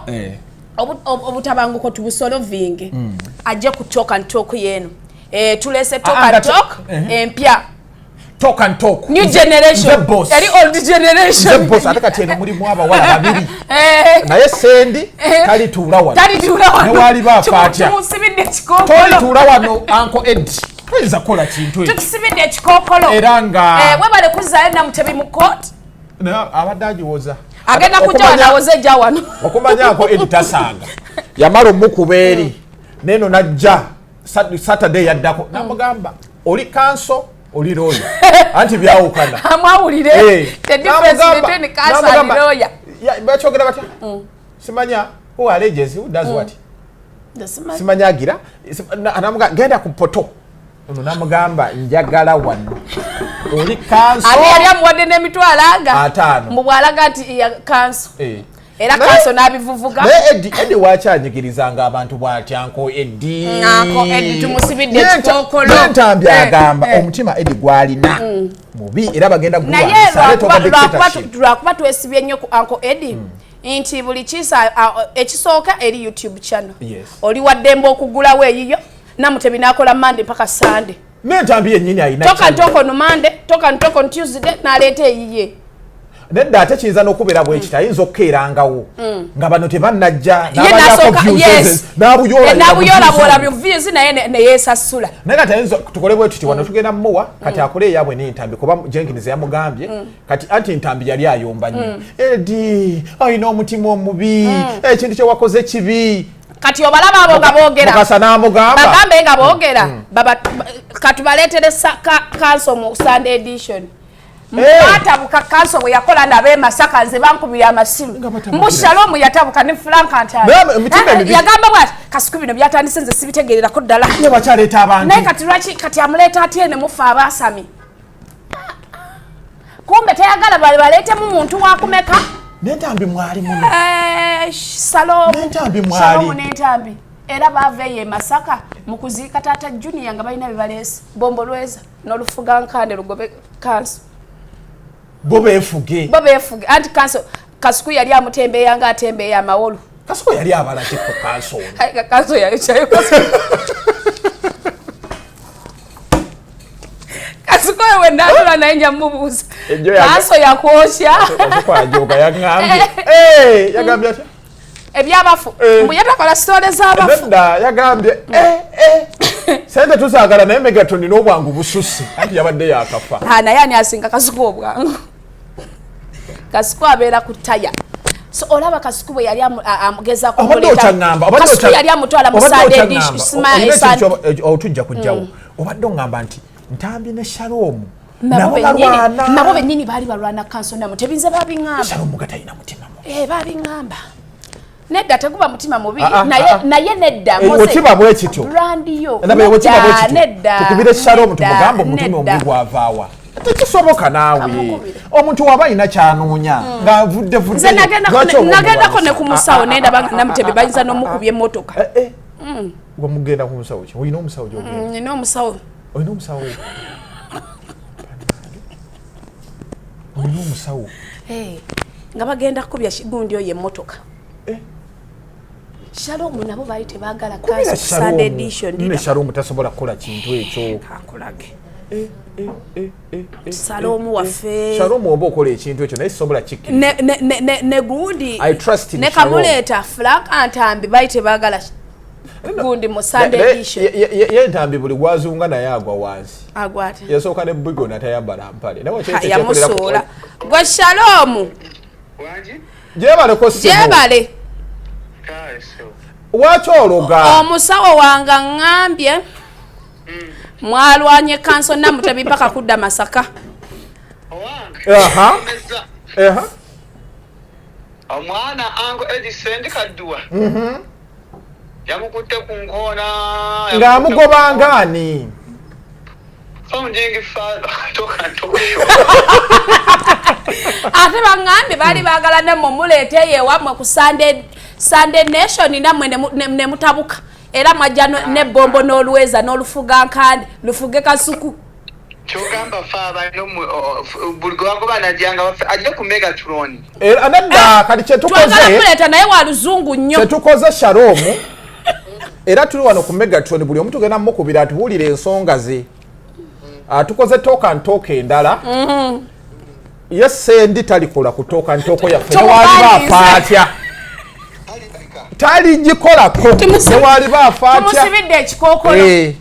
obutabanguko tubusolovinge. Ajje ku talk and talk yeeno. Tuleese talk Ah, and nga te- talk empya. Talk and talk. New Nze- generation. Nze boss. Eri old generation. Nze boss. Ate kati eno mulimu abawala babiri. Naye Sendi talituula wano. Talituula wano. Ne waliba afa atya. Tumusibidde ekikookolo. Tolituula wano Uncle Eddie. Toyinza kukola kintu ekyo. Tukusibidde ekikookolo. Era nga- Webale kuzzaayo Namutebi mu court. Naye abadde agiwoza. Agenda kujja wano awoze ejja wano. Okumanya Uncle Eddie tasanga. Yamala omukuba eri. Neno najja Saturday yaddako. Namugamba oli kanso oli lawyer. Anti byawukana. Amwawulire. The difference between counsel and lawyer. Bakyogera batya? Simanya who alleges who does what? Simanya agira. Anamugamba genda ku poto. Ono namugamba njagala wano. Oli kanso. Ate yali amuwadde n'emitwalo aga. 5. Mbu bw'alaga nti ya kanso. Era kanso n'abivuvuga. Naye Eddie wakyanyigirizanga abantu bw'atya Uncle Eddie. Uncle Eddie tumusibidde ekikookolo. N'entambi agamba omutima Eddie gw'alina mubi era bagenda Naye gulwanyisa. Aleeta oba dictatorship. lwakuba twesibye nnyo ku Uncle Eddie nti buli kisa ekisooka eri YouTube channel. Oli wa ddembe okugulawo eyiyo Namutebi n'akola Monday mpaka Sunday. N'entambi yennyini alina Talk and channel. talk on Monday, talk and talk on Tuesday n'aleeta eyiye. Nedda ate kiyinza n'okubeera bwe kiti, ayinza okukeerangawo nga bano tebannajja, Ye n'abalyako n'asooka, views yes. ezo, n'abuyoola N'abuyoola views bwola ezo. views naye ne yeesasula. Naye kati ayinza tukole bwe tuti wano tugenda mmuwa kati akole eyaabwe n'entambi kuba Jenkins yamugambye kati anti Ntambi yali ayomba nnyo. Eddie alina omutima omubi, ekintu kye wakoze kibi. Kati obalaba abo nga boogera. Mukasa n'amugamba. Bagambe nga boogera. Katubaleetere kanso mu Sunday edition. Mwatabuka kanso bwe yakola nabo e Masaka nze bankubira amasimu. Nga batabukira. Mbu Shalom yatabuka ne Frank Ntale. Naye emitima emibi. Yagamba bw'ati, Kasuku bino byatandise nze sibitegeererako ddala. Ye bakyaleeta abantu. Naye kati lwaki kati amuleeta atya eno mufe abaasami? Kumbe tayagala baleetemu muntu wakumeka? N'entambi mwali muno. Shalom. N'entambi mwali. Shalom n'entambi. Era baava eyo e Masaka mu kuziika taata Junior nga balina bye baleese. Bombo lweza n'olufuga nkande lugobe kanso. Bo beefuge. Bo beefuge. Anti kanso Kasuku yali amutembeeya nga atembeeya amawolu. Kasuku yali abala ki ku kanso ono? Ayi, kanso yayokyayo Kasuku. Kasuku oyo we naatula naye nja mmubuuza. Ejjo Kanso yakwokya. Kasuku ajooga yaŋŋambye. Yagambye atya? Ebyabafu. Mbu yatakola sitole z'abafu. Nedda, yagambye, sente tuzaagala naye Megaton n'obwangu bususse. Anti yabadde yakafa. Naye ani asinga Kasuku obwangu? Kasuku abeera ku ttaya. So olaba Kasuku bwe yali amugezaako Obadde okuleeta- okyaŋŋamba, obadde Kasuku yali amutwala mu obadde Sunday okyaŋŋamba. dish, Olina ekintu Sunday. otujja kujjawo. Obadde oŋŋamba nti Ntambi ne Shalom Nabo Nabo bennyini, balwana. nabo bennyini baali balwana kanso Namutebi, nze babiŋŋamba. Shalom nga talina mutima mubi. Eh, babiŋŋamba. Nedda, teguba mutima mubi. Ah, ah, Naye ah, ah. naye nedda, Eh, Mose, wekiba bwe kityo. brand yo. Ndaba wekiba bwe Nedda, kityo, nedda, tukubire Shalom, nedda, tumugambe omutima nedda. omubi gwavaawa. Tekisoboka naawe. Kamukubire. Omuntu waba alina kyanoonya ng'avudde Nze vuddeyo, lwaki oba nagendako ne omulwanyisa? ku musawo, nendaba nga Namutebi bayinza n'omukubya emmotoka. Eh, eh. Wamugenda ku musawo ki? Olina omusawo gyogenda? Nina omusawo. Olina omusawo? Olina omusawo? Eh, nga bagenda kukubya gundi oyo emmotoka. Eh. Shalom nabo baali tebaagala Kubira kanso ku Sunday edition. Shalom. Ne Shalom tasobola kukola kintu ekyo. Kankulage. Eh, eh, eh, eh, eh, Shalom eh, waffe. eh. Shalom oba okola ekintu ekyo, naye sisobola kikkiriza. Ne gundi I trust in ne Shalom. Kamuleeta Frank Antambi baali tebaagala gundi mu Sunday Naye- edition. ye Ntambi buli gwazunga naye agwa wansi. Agwate. Yasooka ne Bwigo natayambala mpale. Nawe Ha, kyekyo kyekolera ku- yamusuula. Gwe Shalom. Wangi? Gyebaleko ssebo. Gyebale. Kale, so. Lwaki ologa? Omusawo wange aŋŋambye mwalwanye kanso Namutebi paka kudda Masaka. Owange. Aha. Meza. Eha. Omwana Uncle Eddie Sendi Kadduwa. Yamukutte ku nkoona. Ng'amugoba ngaani? Founding father. Toka ntoka. Ate baŋŋambye baali baagala nammwe muleeteeyo ewammwe ku Sunday Nation, nammwe ne mutabuka, era mwajja n'ebbombo n'oluweza n'olufuga nkande lufuge Kasuku. Kyogamba fe abalina buli gwe bagoba najjanga baffe ajje ku Megatron. Era nedda, kati Twagala kyetukoze muleeta, naye wa luzungu nnyo. Kyetukoze, Shalom, era tuli wano ku Megatron, buli omu tugenda mukubira atubuulire ensonga ze. Ah, tukoze talk and talk endala. Ye Sendi talikola ku talk and talk yaffe, newaliba afa atya taligikolako, newaliba afa atya. Tumusibidde ekikookolo. Eh,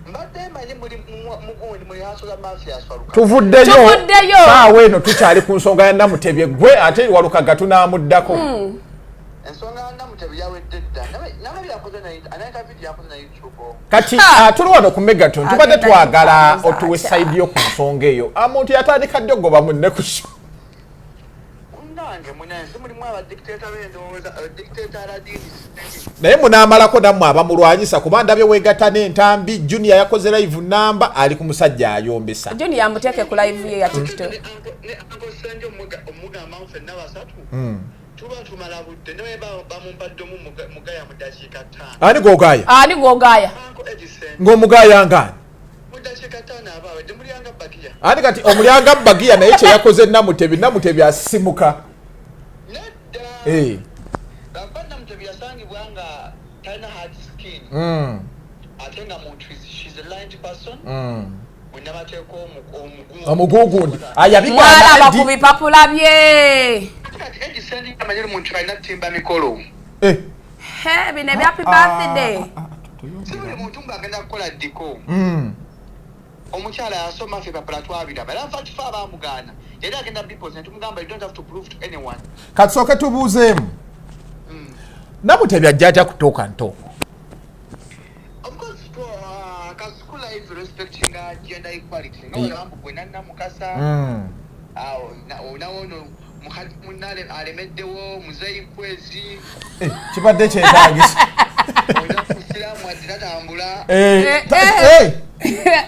Mbadde manyi muli mugundi muli hasola mafia aswaluka. Tuvuddeyo. Tuvuddeyo. Saawa eno tukyali ku nsonga ya Namutebye, gwe ate Walukaga tunaamuddako. Ensonga ya Namutebi yawedde dda. Nabe byakoze na anayita video yakoze na YouTube. Kati Ha! ah, tuli wano ku Megaton, tubadde Agenda twagala kupanguza otuwe atya? side yo ku nsonga eyo. Ah, muntu yatandika ddi ogoba munne ku show? Munange munansi mulimu abadictator b'endowooza, dictator Aladini. Naye munaamalako nammwe abamulwanyisa, kuba ndabye weegatta n'Entambi Junior yakoze live namba ali ku musajja ayombesa. Junior amuteeke ku live ye ya TikTok. Ne Uncle Sendi omugamba ngu ffenna basatu tuba tumala budde naye bamumpadde omu mugaya mu ddakiika 5. Ani gwogaaya? Ani gwogaaya? Uncle Eddie Sendi Ng'omugaaya ngaani? mu ddakiika 5 aba awedde, mulyanga bagiya. Ani kati omulyanga bagiya? Naye kyeyakoze Namutebi, Namutebi asimuka. Nedda. Eh, Laba, Namutebi yasangibwa nga talina hard skin, ate nga muntu she's a learned person, munnamateeka omugungu. Omugugundi Mwalaba ku bipapula bye. Kati Eddie Sendi amanyi oli muntu alina ttimba mikolo. Eh, He, bino ebya happy birthday. Si buli muntu ng'agenda kukola ddiko. Omukyala yasoma, ffe papula twabiraba, era nfa kifa abamugaana yali agenda peoples netumugamba you don't have to prove to anyone. Katusooke tubuuzeemu, Namutebi ajja atya kutuuka ntooko? Of course, Kasuku live respecting gender equality nga olaba gwe nannamukasa awo nawo ono mukazi munne alemeddewo muzeeyi kwezi. Eh, kibadde kyetagisa. Olina kusiraamu ati tatambula. Eh, Eh, eh.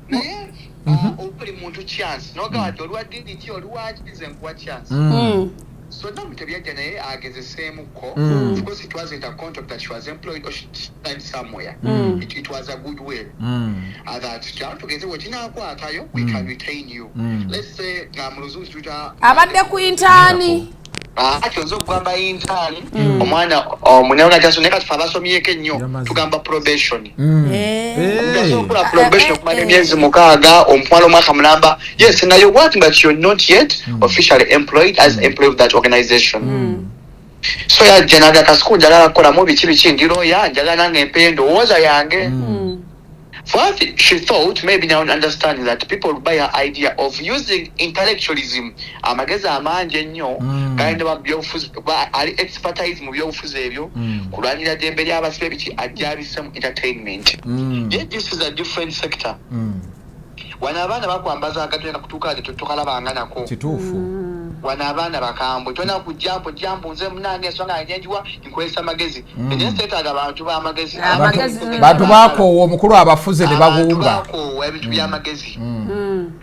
Naye buli muntu chance nogamba nti oliwa ddiini ki, oliwaki, nze nkuwa chance. So Namutebi yajja naye agezeseemukko. Of course it wasn't a contract that she was employed or she signed somewhere. It was a good will that kyalo tugeze wekinakwatayo we can retain you. Let's say mu luzungu tuta Abadde ku intern. Kyonza okugamba intern, omwana omunyaga kyaso, naye kati fe abasomyeko ennyo Yamaze. tugamba probation. Eh. Osobola probation okumala emyezi 6, omutwalo omwaka mulamba, yes, naye what, but you're not yet officially employed as employee of that organization. So yajja naga Kasuku njagala kukolamu biki biki, ndi lawyer, njagala nange empe endowooza yange. For her, she thought, maybe now understanding that people buy her idea of using intellectualism, amagezi amangi ennyo galina ba byobufuzi, ba ali expertise mu byobufuzi ebyo, kulwanira ddembe ly'abasibe biki, ajja abisse mu entertainment. Yet this is a different sector. Wano abaana bakwambaza akatwe nga kutuuka ate tokalabanga nako. Kituufu. Wano abaana bakambwe, tolina kujja mbu jja mbu nze munange ensonga yange ngiwa nkozesa amagezi. Naye seetaaga bantu b'amagezi. Amagezi. Bantu bakoowa omukulu abafuze ne Abantu bagumba. bakoowa ebintu by'amagezi,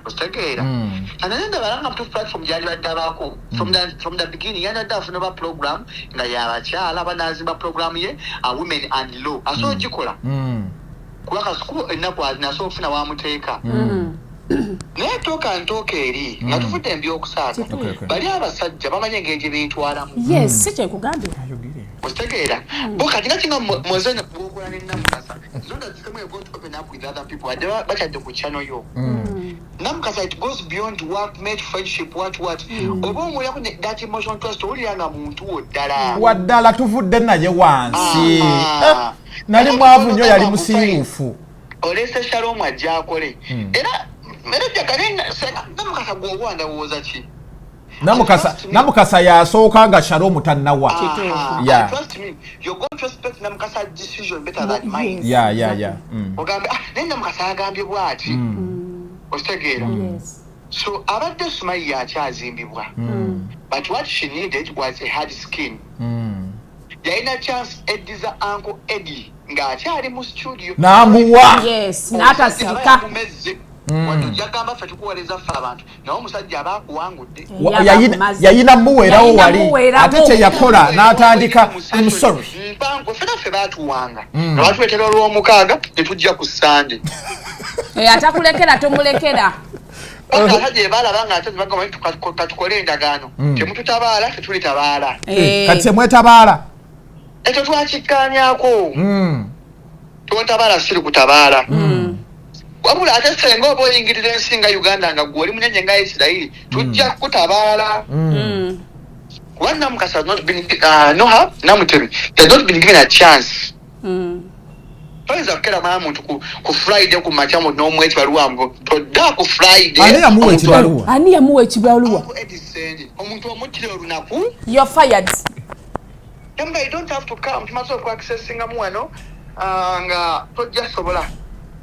okitegeera? And then ndabala nga mutuufu platform gyali badde abaako from the beginning, yandadde afuna oba program nga yabakyala, banazimba program ye, Women and Law, asobola ogikola kuba Kasuku ennaku azina asobola okufuna wamuteeka. Naye tooka ntooka eri nga tuvudde mu byokusaaga, bali abasajja bamanyi engeri gye beetwalamu. Yes, si kyenkugambye. Okitegeera? Bo kati nga kinga moze bwokola ne Namukasa zonda zisemu, you're going to open up with other people ate bakyadde ku channel yo. Namukasa, it goes beyond work mate, friendship, what what, oba omulyaku that emotional trust, owulira nga muntu wo ddala. Waddala tuvudde naye wansi. Ah. Eh, nali mwavu nnyo, yali musiiwuufu. Olese Shalom ajja akole era jakane Namukasa gwoba ndowooza ki? Namukasa, Trust me. Namukasa yasooka nga Shalom tannawa. Aha, Yeah. trust me, you're going to respect Namukasa decision better than mine. Yeah. Ogambe, "Ah, naye Namukasa agambye bw'ati," okitegeera? Yes. So abadde Sumayiya akyazimbibwa, but what she needed was a hard skin. Yalina chance eddiza Uncle Eddie ng'akyali mu studio. N'amuwa. Yes, n'atasirika. Yakumezze. Wadde yagamba ffe tukuwaleza ffe abantu, naye omusajja aba akuwangudde. Yayina muweerawo Yayina wali. muweerawo. Ate kyeyakola n'atandika, "I'm sorry." Mpango ffe naffe baatuwanga nga batuleetera olw'omukaaga ne tujja ku Sande. Eh, atakulekera tomulekera. Paka gye balaba nga ate bagamba nti katukole endagaano, temututabaala, tetulitabaala. Eh, Kati temwetabaala. Ekyo twakikkaanyako. Tontabaala, siri kutabaala. Wabula ate senga oba oyingirira ensi nga Uganda nga gwe oli munene nga Isirayiri, tujja kukutabaala. Kuba Namukasa has not been, noha Namutebi has not been given a chance. Toyinza kukera mwana muntu ku Friday ku makya mu n'omuwa ekibaluwa mbu todda ku Friday. Ani yamuwa ekibaluwa? Ani yamuwa ekibaluwa? Uncle Eddie Sendi, omuntu omuttira olunaku. You're fired. Yamba, you don't have to come, tumaze okwaccessingamu wano, ah, nga tojja sobola.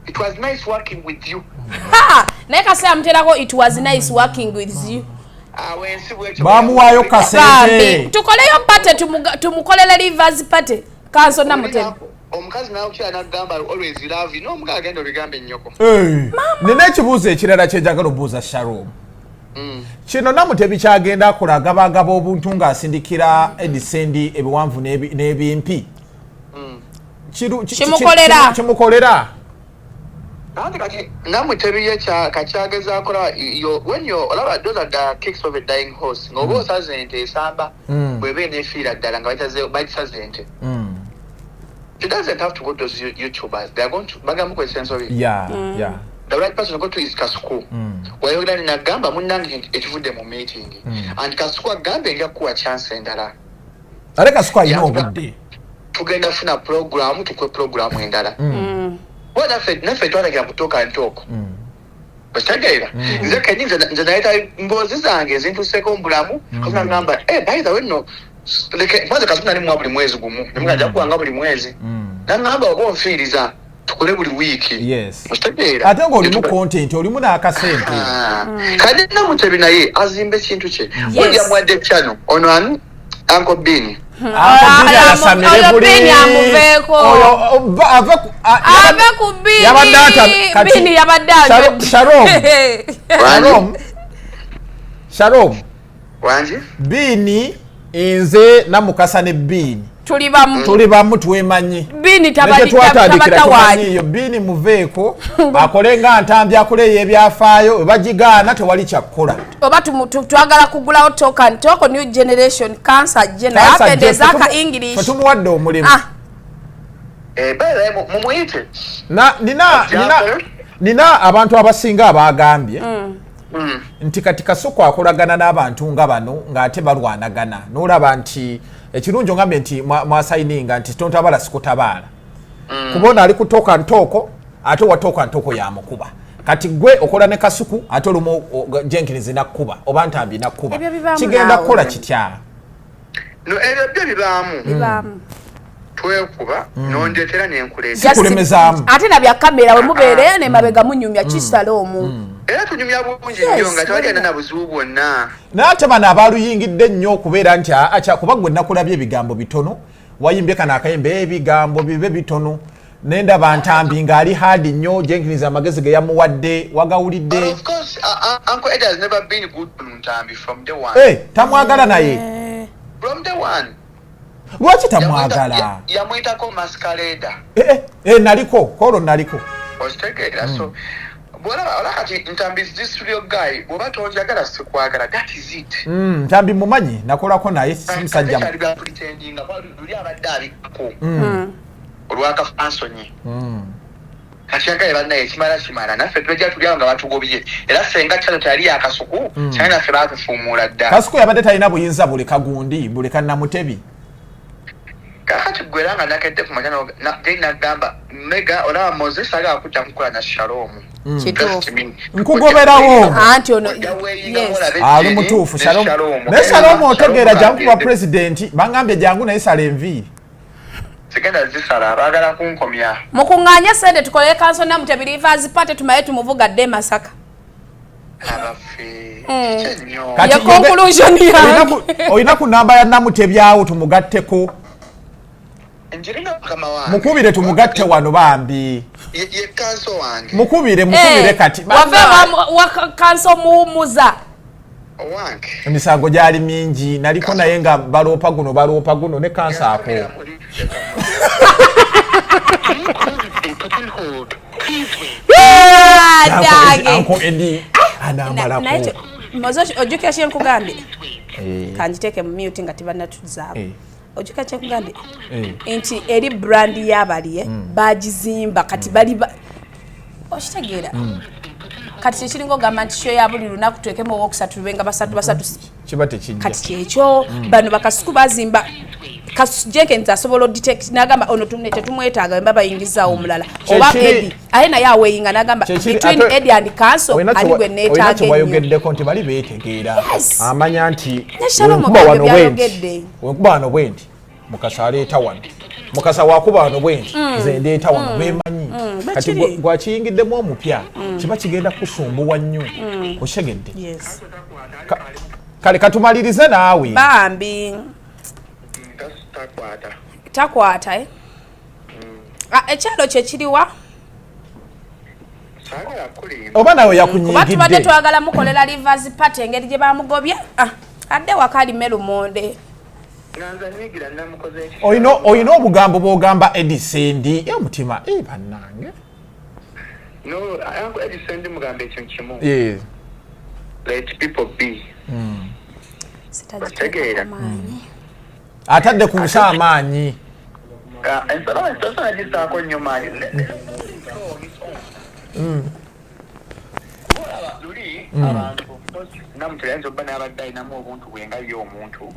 It was nice working with you. Ha! Naye kaseera muterako, "It was nice working with you." Awo ensi bwetyo. Bamuwaayo kasente. Bambi, tukoleyo party, tumukolere leavers party, kanso Namutebi. Omukazi nakukyala nagamba, "Always love you," n'omukazi agenda obigambe ennyoko. Eh, nina ekibuuzo ekirala kyenjagala obuuza Shalom. Kino Namutebi kyagenda akola, agabagaba obuntu ng'asindikira Edisendi ebiwanvu n'ebimpi. Kimukolera. Kimukolera. Anti kati Namutebi ye kakyagezaako when you olaba, those are the kicks of a dying horse, ng'oba osaze ente esamba, bw'eba eneefiira ddala nga bagisaze ente. She doesn't have to go to those YouTubers. They are going to bagamba mukozesa ensobi. The right person to go to is Kasuku. Wayogera nagamba munnange nti ekivudde mu meeting, and Kasuku agambe nja kukuwa chance endala. Ate Kasuku alina obudde. Tugenda funa program, tukwe program endala. Kuba naffe twalagira ku Talk and Talk, okitegeera? Nze kenyi nze naleeta mboozi zange ezintuseeko mu bulamu. Kasuku nagamba, "Eh, by the way, no leke kwanza." Kasuku nali muwa buli mwezi gumu, nemuga nja kuwanga buli mwezi. Nagamba oba onfiiriza, tukole buli wiiki. Okitegeera? Ate ng'olimu content, olimu n'akasente. Ah. Kati Namutebi naye azimba ekintu kye. Gundi yamuwadde kyano ono ani, Uncle Bean. Uncle Bean Oyo asamire buli. Bean amuveeko. Oyo, ave Ave ku Bean. Yabadde Bean yabadde anywedde. Shalom. Shalom. Shalom. Wangi. Bean, nze Namukasa ne Bean tuli bamu. Tuli bamu, twemanyi. Bean Nekye twatandikira tabatawaanyi. tumanyiiyo. Bean muveeko, akole nga Ntambi, akole ebyafaayo, webagigaana tewali kyakkola. Oba twagala kugulawo Talk and Talk new generation, cancer ajje naye Kansa apende ajje, ezaka English. Ffe tumuwadde omulimu. Ah. Eh, by the way, mumuyite. Nina, Ajja akole. nina abantu abasinga abagambye nti kati Kasuku akolagana n'abantu nga bano ng'ate balwanagana, n'olaba nti ekirungi ongambye nti mwasayininga nti tontabaala sikutabaala, kubona ali ku Talk and Talk. Ate watooka ntoko yamukuba. Kati gwe okola ne Kasuku, ate olumu Jenkins nakkuba oba Ntambi nakkuba, Ebyo bibaamu kigenda naawe. kukola kitya? No, ebyo byo bibaamu. Bibaamu. Twekuba nondetera nenkuleeta. Sikulemezaamu. Ate na bya kamera, we mubeereyo nemabega munyumya kisala omu. Era tunyumya bulungi Yes, nnyo nga tewali wulira. alina na buzibu bwonna. Naye ate bano abaluyingidde ennyo okubeera nti aa, kuba gwe nakulabye ebigambo bitono, wayimbye kano akayimba, ebigambo bibe bitono, nendaba Ntambi ng'ali hard nnyo. Jenkins amagezi ge yamuwadde But wagawulidde? of course, Uncle Ed has never been good to Ntambi from day one. Eh, tamwagala naye. From day one. Lwaki tamwagala? Yamuyitako masquerader. Eh, eh, eh, naliko kolo naliko. Okitegeera? So bwolaba ola kati Ntambi is this real guy. Bw'oba tonjagala, sikwagala, that is it. Ntambi mumanyi, nakolako naye, si musajja Tekyali bya pretendinga, kuba luli abadde abikako olwakafansonyi. Kati yagaye bannaye ekimala kimala, naffe tulejja tuli awo nga batugobye. Era senga kyalo teyali yakasuku kyali, naffe batufuumuula dda. Kasuku yabadde talina buyinza buleka gundi, buleka Namutebi. Kakati gwe era nga nakedde ku makya gye nagamba Mega, olaba Moses agala kudda mukola na Shalomu. Kituufu. Nkugoberawo. Anti ono, yes. Ali mutuufu Shalom. Naye Shalom otegeera, jangu kuba pulezidenti, bangambye jangu naye sala enviiri. Sigenda zisala, baagala kunkomya. Mukuŋŋaanye sente tukolere kanso Namutebi leavers party, tumale tumuvuga dde e Masaka. Abaffe, kiki ennyo? Kati Ye conclusion yange. Olina ku namba ya Namutebi awo tumugatteko? Njirina, mukama wange. Mukubire tumugatte wano bambi. Ye kanso wange. Mukubire, mukubire kati. Wave wa kanso muwumuza. Owange. Emisango gyali mingi, naliko naye nga baloopa guno, baloopa guno ne kanso ako. Dage. Uncle Eddie anamalako. Moze, ojjukira kyenkugambye? Eh. Kanjiteeke mu mute nga tebannatuzaako. Ojjukira kyenkugambye nti eri brand y'abalye bagizimba kati bali okitegeera? Kati tekiringa ogamba nti show ya buli lunaku twekemu owokusatu, tubenga basatu basatu. Kiba tekijja. Kati kyekyo, bano bakasuku bazimba. Jenkins asobola odetect nagamba ono tetumwetaaga, mba bayingizaawo omulala oba Eddie ate naye aweyinga nagamba between Eddie and Council ani gwe olina neetaaga ennyo. Kyewayogeddeko nti bali beetegeera. Yes. Amanya nti Ne Shalom wenkuba Ogange wano bwe nti, byayogedde. wenkuba wano bwe nti, Mukasa aleeta wano, Mukasa wakuba wano bwe nti, nze ndeeta wano, beemanyi. Kati Bakiri. gwakiyingiddemu omupya, kiba kigenda kusumbuwa nnyo, okitegedde? Yes. Kale katumalirize naawe. Bambi. Takwata. Takwata, eh? Ah, ekyalo kye kiriwa? Saagala kulimba. Oba nawe Kuba tubadde yakunyigidde. twagala mukolera leavers party, engeri gye bamugobye. Ah, adde waka alime lumonde. Nga nze nyigira namukoze eki? Olina obugambo bwogamba Eddie Sendi omutima, eh, bannange. No, Uncle Eddie Sendi mugamba ekintu kimu. Let people be. Sitagiteekako maanyi. Atadde ku nsi amaanyi. Ah, ensalo ensalo nagisaako nnyo maanyi. Olaba luli abantu Namutebi ayinza okuba n'abadde alinamu obuntu bwe nga ye omuntu,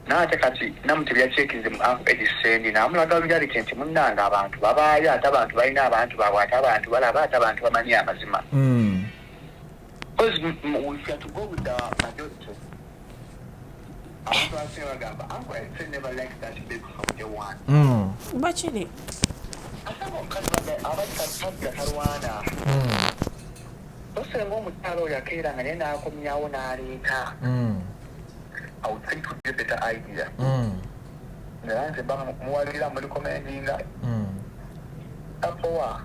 naye ate kati Namutebi yakyekinze mu Uncle Eddie Sendi n'amulaga reality nti munnange abantu babaayo, ate abantu balina abantu baabwe, ate abantu balaba, ate abantu bamanyi amazima. Because if you are to go with the majority, abantu abasinga bagamba Uncle Eddie Sendi never liked that baby from day one. Bakiri. Ate omukazi abadde talwana, osenga omukyala oyo akeera nga naye n'akomyawo n'aleeta, I would think it would be a better idea. Naye nze mba muwalira murecommendinga tapowa.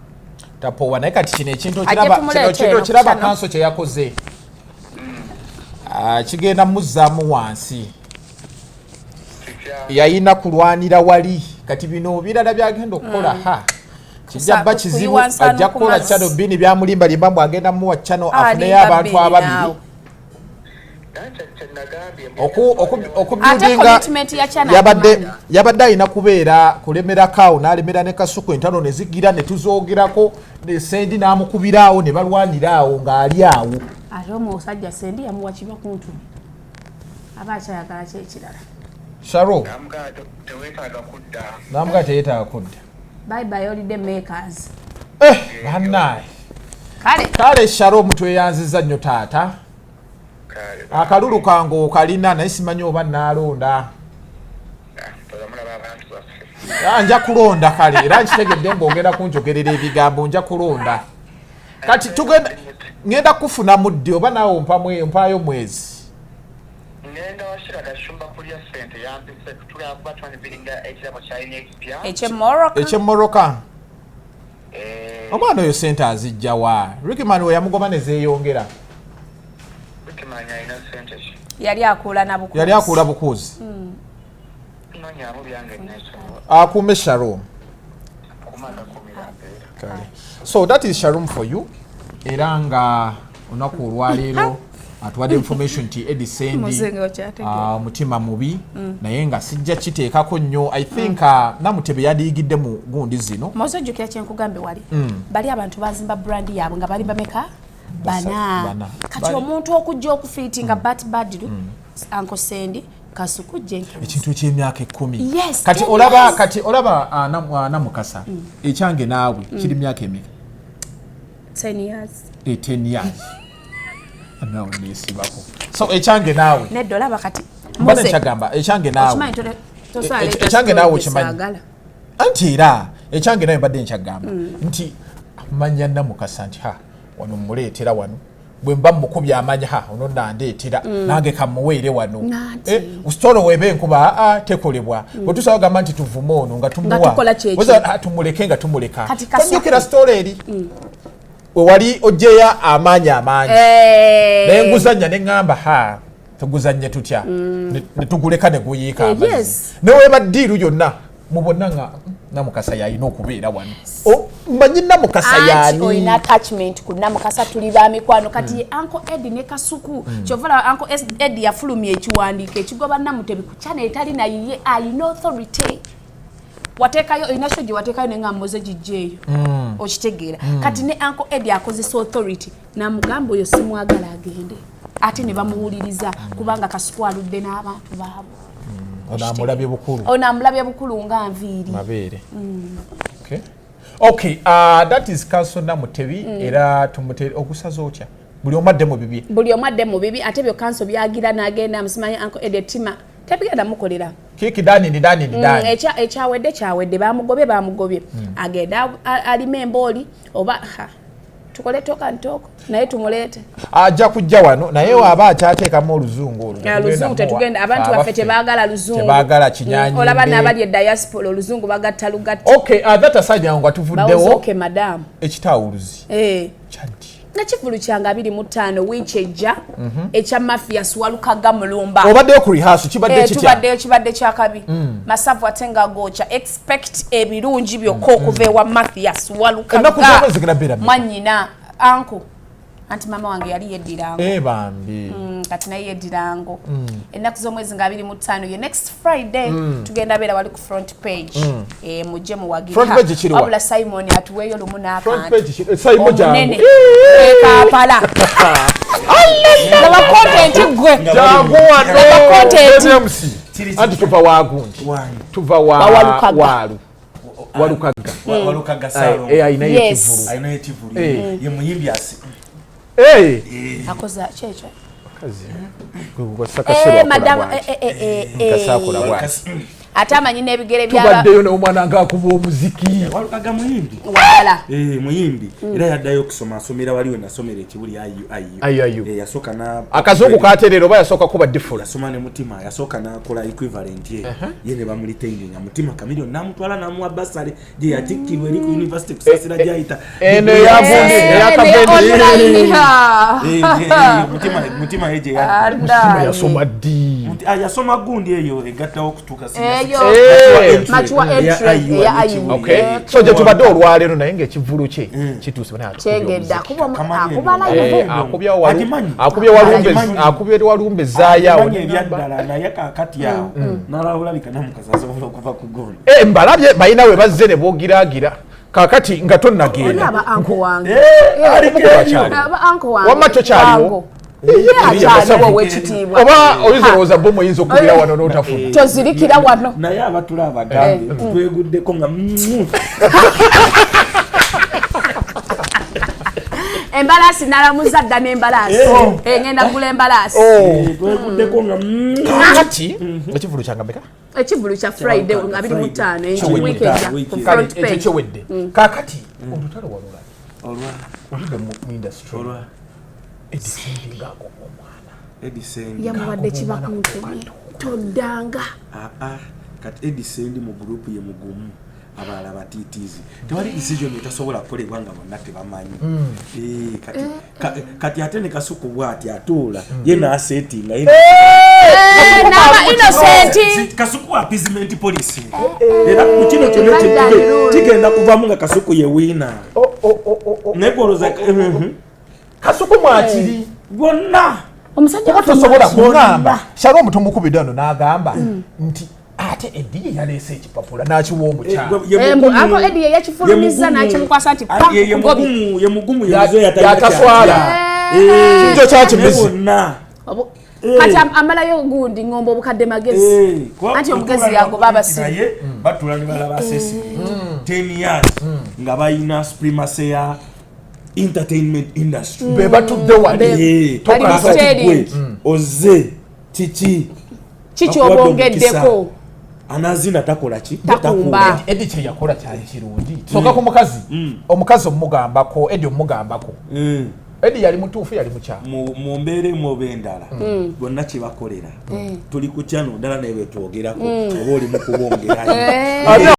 Tapowa, naye kati kino ekintu Ajje okiraba, tumuleete kino kintu eno okiraba ku channel. Kanso kye yakoze. Ah, kigenda muzzaamu wansi. Kitya? Yayina kulwanira wali, kati bino birala byagenda okukola, ha, kijja bba kizibu. Kuyiwa nsaano Ajja ku kukola mazzi. channel bini byamulimbalimba mbu agenda muwa channel, afuneyo Alimba abantu Bini ababiri. naawe. Naye kye nagambye Ate Okubuildinga commitment ya channel yabadde akimanyi. Yabadde alina kubeera kulemerako awo n'alemera ne Kasuku, entalo ne zigira ne tuzoogerako ne Sendi n'amukubira awo ne balwanira awo ng'ali awo. Ate omusajja Sendi yamuwa kiba kuntu, aba akyayagala kyekirala. Sharo. Namugamba teweetaaga kudda. Namugaa teyeetaaga kudda. Bye bye holiday makers. Bannaye kale Shalom, tweyanziza nnyo taata. Akalulu kange okalina, naye simanyi oba naalonda. Nja kulonda kale, era nkitegedde ng'ogenda kunjogerera ebigambo. Nja kulonda. Kati tugenda, ngenda kufuna muddi oba naawe ompaayo mwezi. Ngenda washira Gashumba kulya sente yampise, tugenda kuba twanibiringa ekirabo kyalina ekipya. Ekyemoroka. Ekyemoroka. Eh. Omwana oyo sente azijjawa? Rickman we yamugoba ne zeeyongera. Rickman alina sente ki? Yali akuula na bukuuzi. Yali akuula bukuuzi. Nonyamu byange nesobola. Akuume Shalom. Kumagakumira mpeera. So that is Shalom for you. Era nga olunaku olwaleero atuwadde information nti Eddie Sendi Muzinga okyategeera. Omutima mubi, naye nga sijja kiteekako nnyo. I think Namutebe yadiyigidde mu gundi zino. Moze, ojjukira kyenkugambe wali, bali abantu bazimba brand yaabwe nga bali bameka? Bana. Bana. Kati omuntu okujja okufiitinga bat Badru, Uncle Sendi, Kasuku, Jenkins. Ekintu ekyemyaka 10. Yes, Kati 10 olaba years. Kati olaba Namukasa, ekyange naawe kiri myaka emeka? 10 years. 10 years nawe nesibako. So ekyange naawe Nedda, olaba kati mbadde Moze, nkyagamba ekyange naawe okimanyi tosobola leeta ekyange naawe story okimanyi. gyesaagala. Anti era ekyange nawe mbadde nkyagamba nti manya Namukasa nti ha, wano muleetera wano, bwe mba mukubye amanya ha, ono nandeetera nange kamuweere wano. Nanti. Story weba enkuba aa tekolebwa bwe tusaba gamba nti tuvume ono nga tumuwa. Nga tukola kyekyo. Tumuleke nga tumuleka. Kati Kasuku. Tojjukira story eri wewali ojjeya amaanyi amangi naye nguzannya ne ŋŋamba ha, tuguzannye tutya? Ne tuguleka ne guyiika amazzi. Neweba deal yonna mu bonna nga Namukasa yalina okubeera wano. Mmanyi Namukasa Anti yaani. Olina attachment ku Namukasa, tuli ba mikwano. Kati ye Uncle Eddie ne Kasuku, kyova olaba Uncle Eddie yafulumya ekiwandiiko ekigoba Namutebi ku channel etali naye. Alina authority. Wateekayo, olina show gye wateekayo naye nga Moze gijjeeyo, okitegeera? Kati ne Uncle Eddie akozesa authority namugamba oyo simwagala agende, ate ne bamuwuliriza kubanga Kasuku aludde n'abantu baabwe. Ono amulabye bukulu. Ono amulabye bukulu nga nviiri. Mabeere. Okay, that is Council Namutebi. Era tumute ogusaza otya? Buli omu adde mu bibye. Buli omu adde mu bibi, ate byo kanso byagira n'agenda musimanyi Uncle Eddie tima tebigenda mukolera. Kiki dani ni dani ni dani. Ekyawedde kyawedde, bamugobye bamugobye, agende alime embooli oba ha, tukole talk and talk naye tumuleete. Ajja kujja wano, naye waaba akyateekamu oluzungu olwo. Ah, luzungu tetugenda, abantu baffe tebaagala luzungu. Tebaagala kinyanyimbe. Olaba n'abali e diaspora oluzungu bagatta lugatta. Okay, that aside, awo nga tuvuddewo. Okay, madam. Ekitawuluzi Eh. kyaddi? Nakivulu kyange 25 wiiki ejja, ekya Mafias Walukaga Mulumba. Obaddeyo ku rehearsal, kibadde Eh, kitya? Tubaddeyo, kibadde kyakabi, masavu ate nga gookya. Expect ebirungi byokka okuva ewa Mathias Ennaku Walukaga. z'omwezi zigenda beera mmeka? Mwanyina anko, anti maama wange yali yeddirango. Eh, bambi. Kati naye yeddirango. Ennaku z'omwezi nga 25, ye next Friday, tugenda beera wali ku Front Page. Eh, mujje muwagire. Front Page kiriwa? Wabula Simon atuweeyo lumu Front n'akantu. Page Simon jangu. Omunene e Kampala. Laba content gwe. Jangu wano. Laba content. MC. Kiri Anti tuva wagundi. Wange. Tuva wa Wa Walukaga. Walu. Walukaga. Walukaga Salongo. Eh, ayinayo Yes. ekivulu. Alinayo ekivulu. Eh. Ye muyimbi asi Eh. Akoza kyekyo. Kazi. Gwe gwasaka Eh, madam, eh, eh, eh, eh, Kasakola bwati. Ate amanyi n'ebigere byaba. Tubaddeyo n'omwana ng'akuba omuziki. Walukaga muyimbi. Wala. Eh, muyimbi era yaddayo okusoma, asomera wali we nasomera ekibuli IUIU. IUIU. Eh, yasooka na Akazungu katereera oba yasooka kuba difula? Yasoma ne Mutima, yasooka nakola equivalent ye, ye ne bamulitaininga Mutima Kamilion namutwala namuwa basale gye yatikkirwa eri ku university Kusasira gyayita. Eno eyagundi eyakavendi. Online, ha. Eh, eh, eh, Mutima ye gye yadda. Mutima yasoma ddi? Yasoma gundi eyo egattawo okutuuka Eyo. Eh. Mature entry eya IUIU. Okay. So gye tubadde olwaleero, naye ng'ekivulu kye kituuse bana atukubye Kyegedde omuziki. akuba akuba Eh, live. akubye walu- Agimanyi. akubye walumbe. Agimanyi. Akubye walumbe zaayawo. Agimanyi ebyaddala, naye kakati awo nalabulabika Namukasa asobola okuva ku gondi. Eh, mbalabye balina we bazze ne boogiraagira kakati nga Oli tonnagenda. aba uncle wange. Aliko Akyali. Aba uncle wange. Wamma tokyaliwo? Wango. Ye akyaliwo ow'ekitiibwa. Oba oyinza olowooza bomu oyinza okubira wano n'otafuna. Tozirikira wano. Naye abatula abagambe tweguddeko nga. Embalaasi nalamuza dda n'embalaasi. Eh, ngenda kugula embalaasi. Tweguddeko nga Kati ekivulu kyanga meka? Ekivulu kya Friday 25. Kyewedde. Weekend ku Weekend. Kale front ekyo page. kyewedde. Kakati olutalo walula Olwa oludde mu industry. Olwa Eddy Sendi ng'agoba omwana. Eddy Sendi. Yamuwadde kibakuntumye toddanga. Aa, kati Eddy Sendi mu group ye mugumu, abalala batiitiizi. Tewali decision etasobola kukolebwa nga bonna tebamanyi. Eh, kati ate ne Kasuku bw'ati atuula ye n'asetinga ye. N'aba innocent. Kasuku appeasement policy, era ku kino kyonna Badda rule. kigenda kuvamu nga Kasuku ye winner. Oh, oh, oh, oh, oh. Naye gwolooza Kasuku mwakiri. Bonna. Omusajja Kuba tosobola kuŋŋamba Shalom tumukubidde wano n'agamba nti ate Eddy ye yaleese ekipapula n'akiwa omukyala. Eh, mbu, ako Eddie ye yakifulumizza n'akimukwasa nti pa, Ye gobi. mugumu, ye mugumu, ye muzeeyi atalina Yataswala. kyatya. Kijjo kyakimizi. Ne bonna. Kati amalayo gundi ngombe obukadde magezi. Kuba Anti omugezi batuula yagoba abasiru. Naye batuula ne balaba assessment 10 years nga balina supremacy ya entertainment industry. Be batudde wali. Bali mu Kakati steering. gwe ozze kiki? Kiki Bakuwadde obwongeddeko? omukisa. Anazina takola ki? Takumba. Eddy kye yakola kyali kirungi. Soka ku mukazi, omukazi omugambako, Eddy omugambako. Eddy yali mutuufu, yali mukyala? Mu mbeera emu oba endala, bonna kyebakolera tuli ku kyano ndala, naye bwetwogerako oba oli mu kubongerayo. Ani?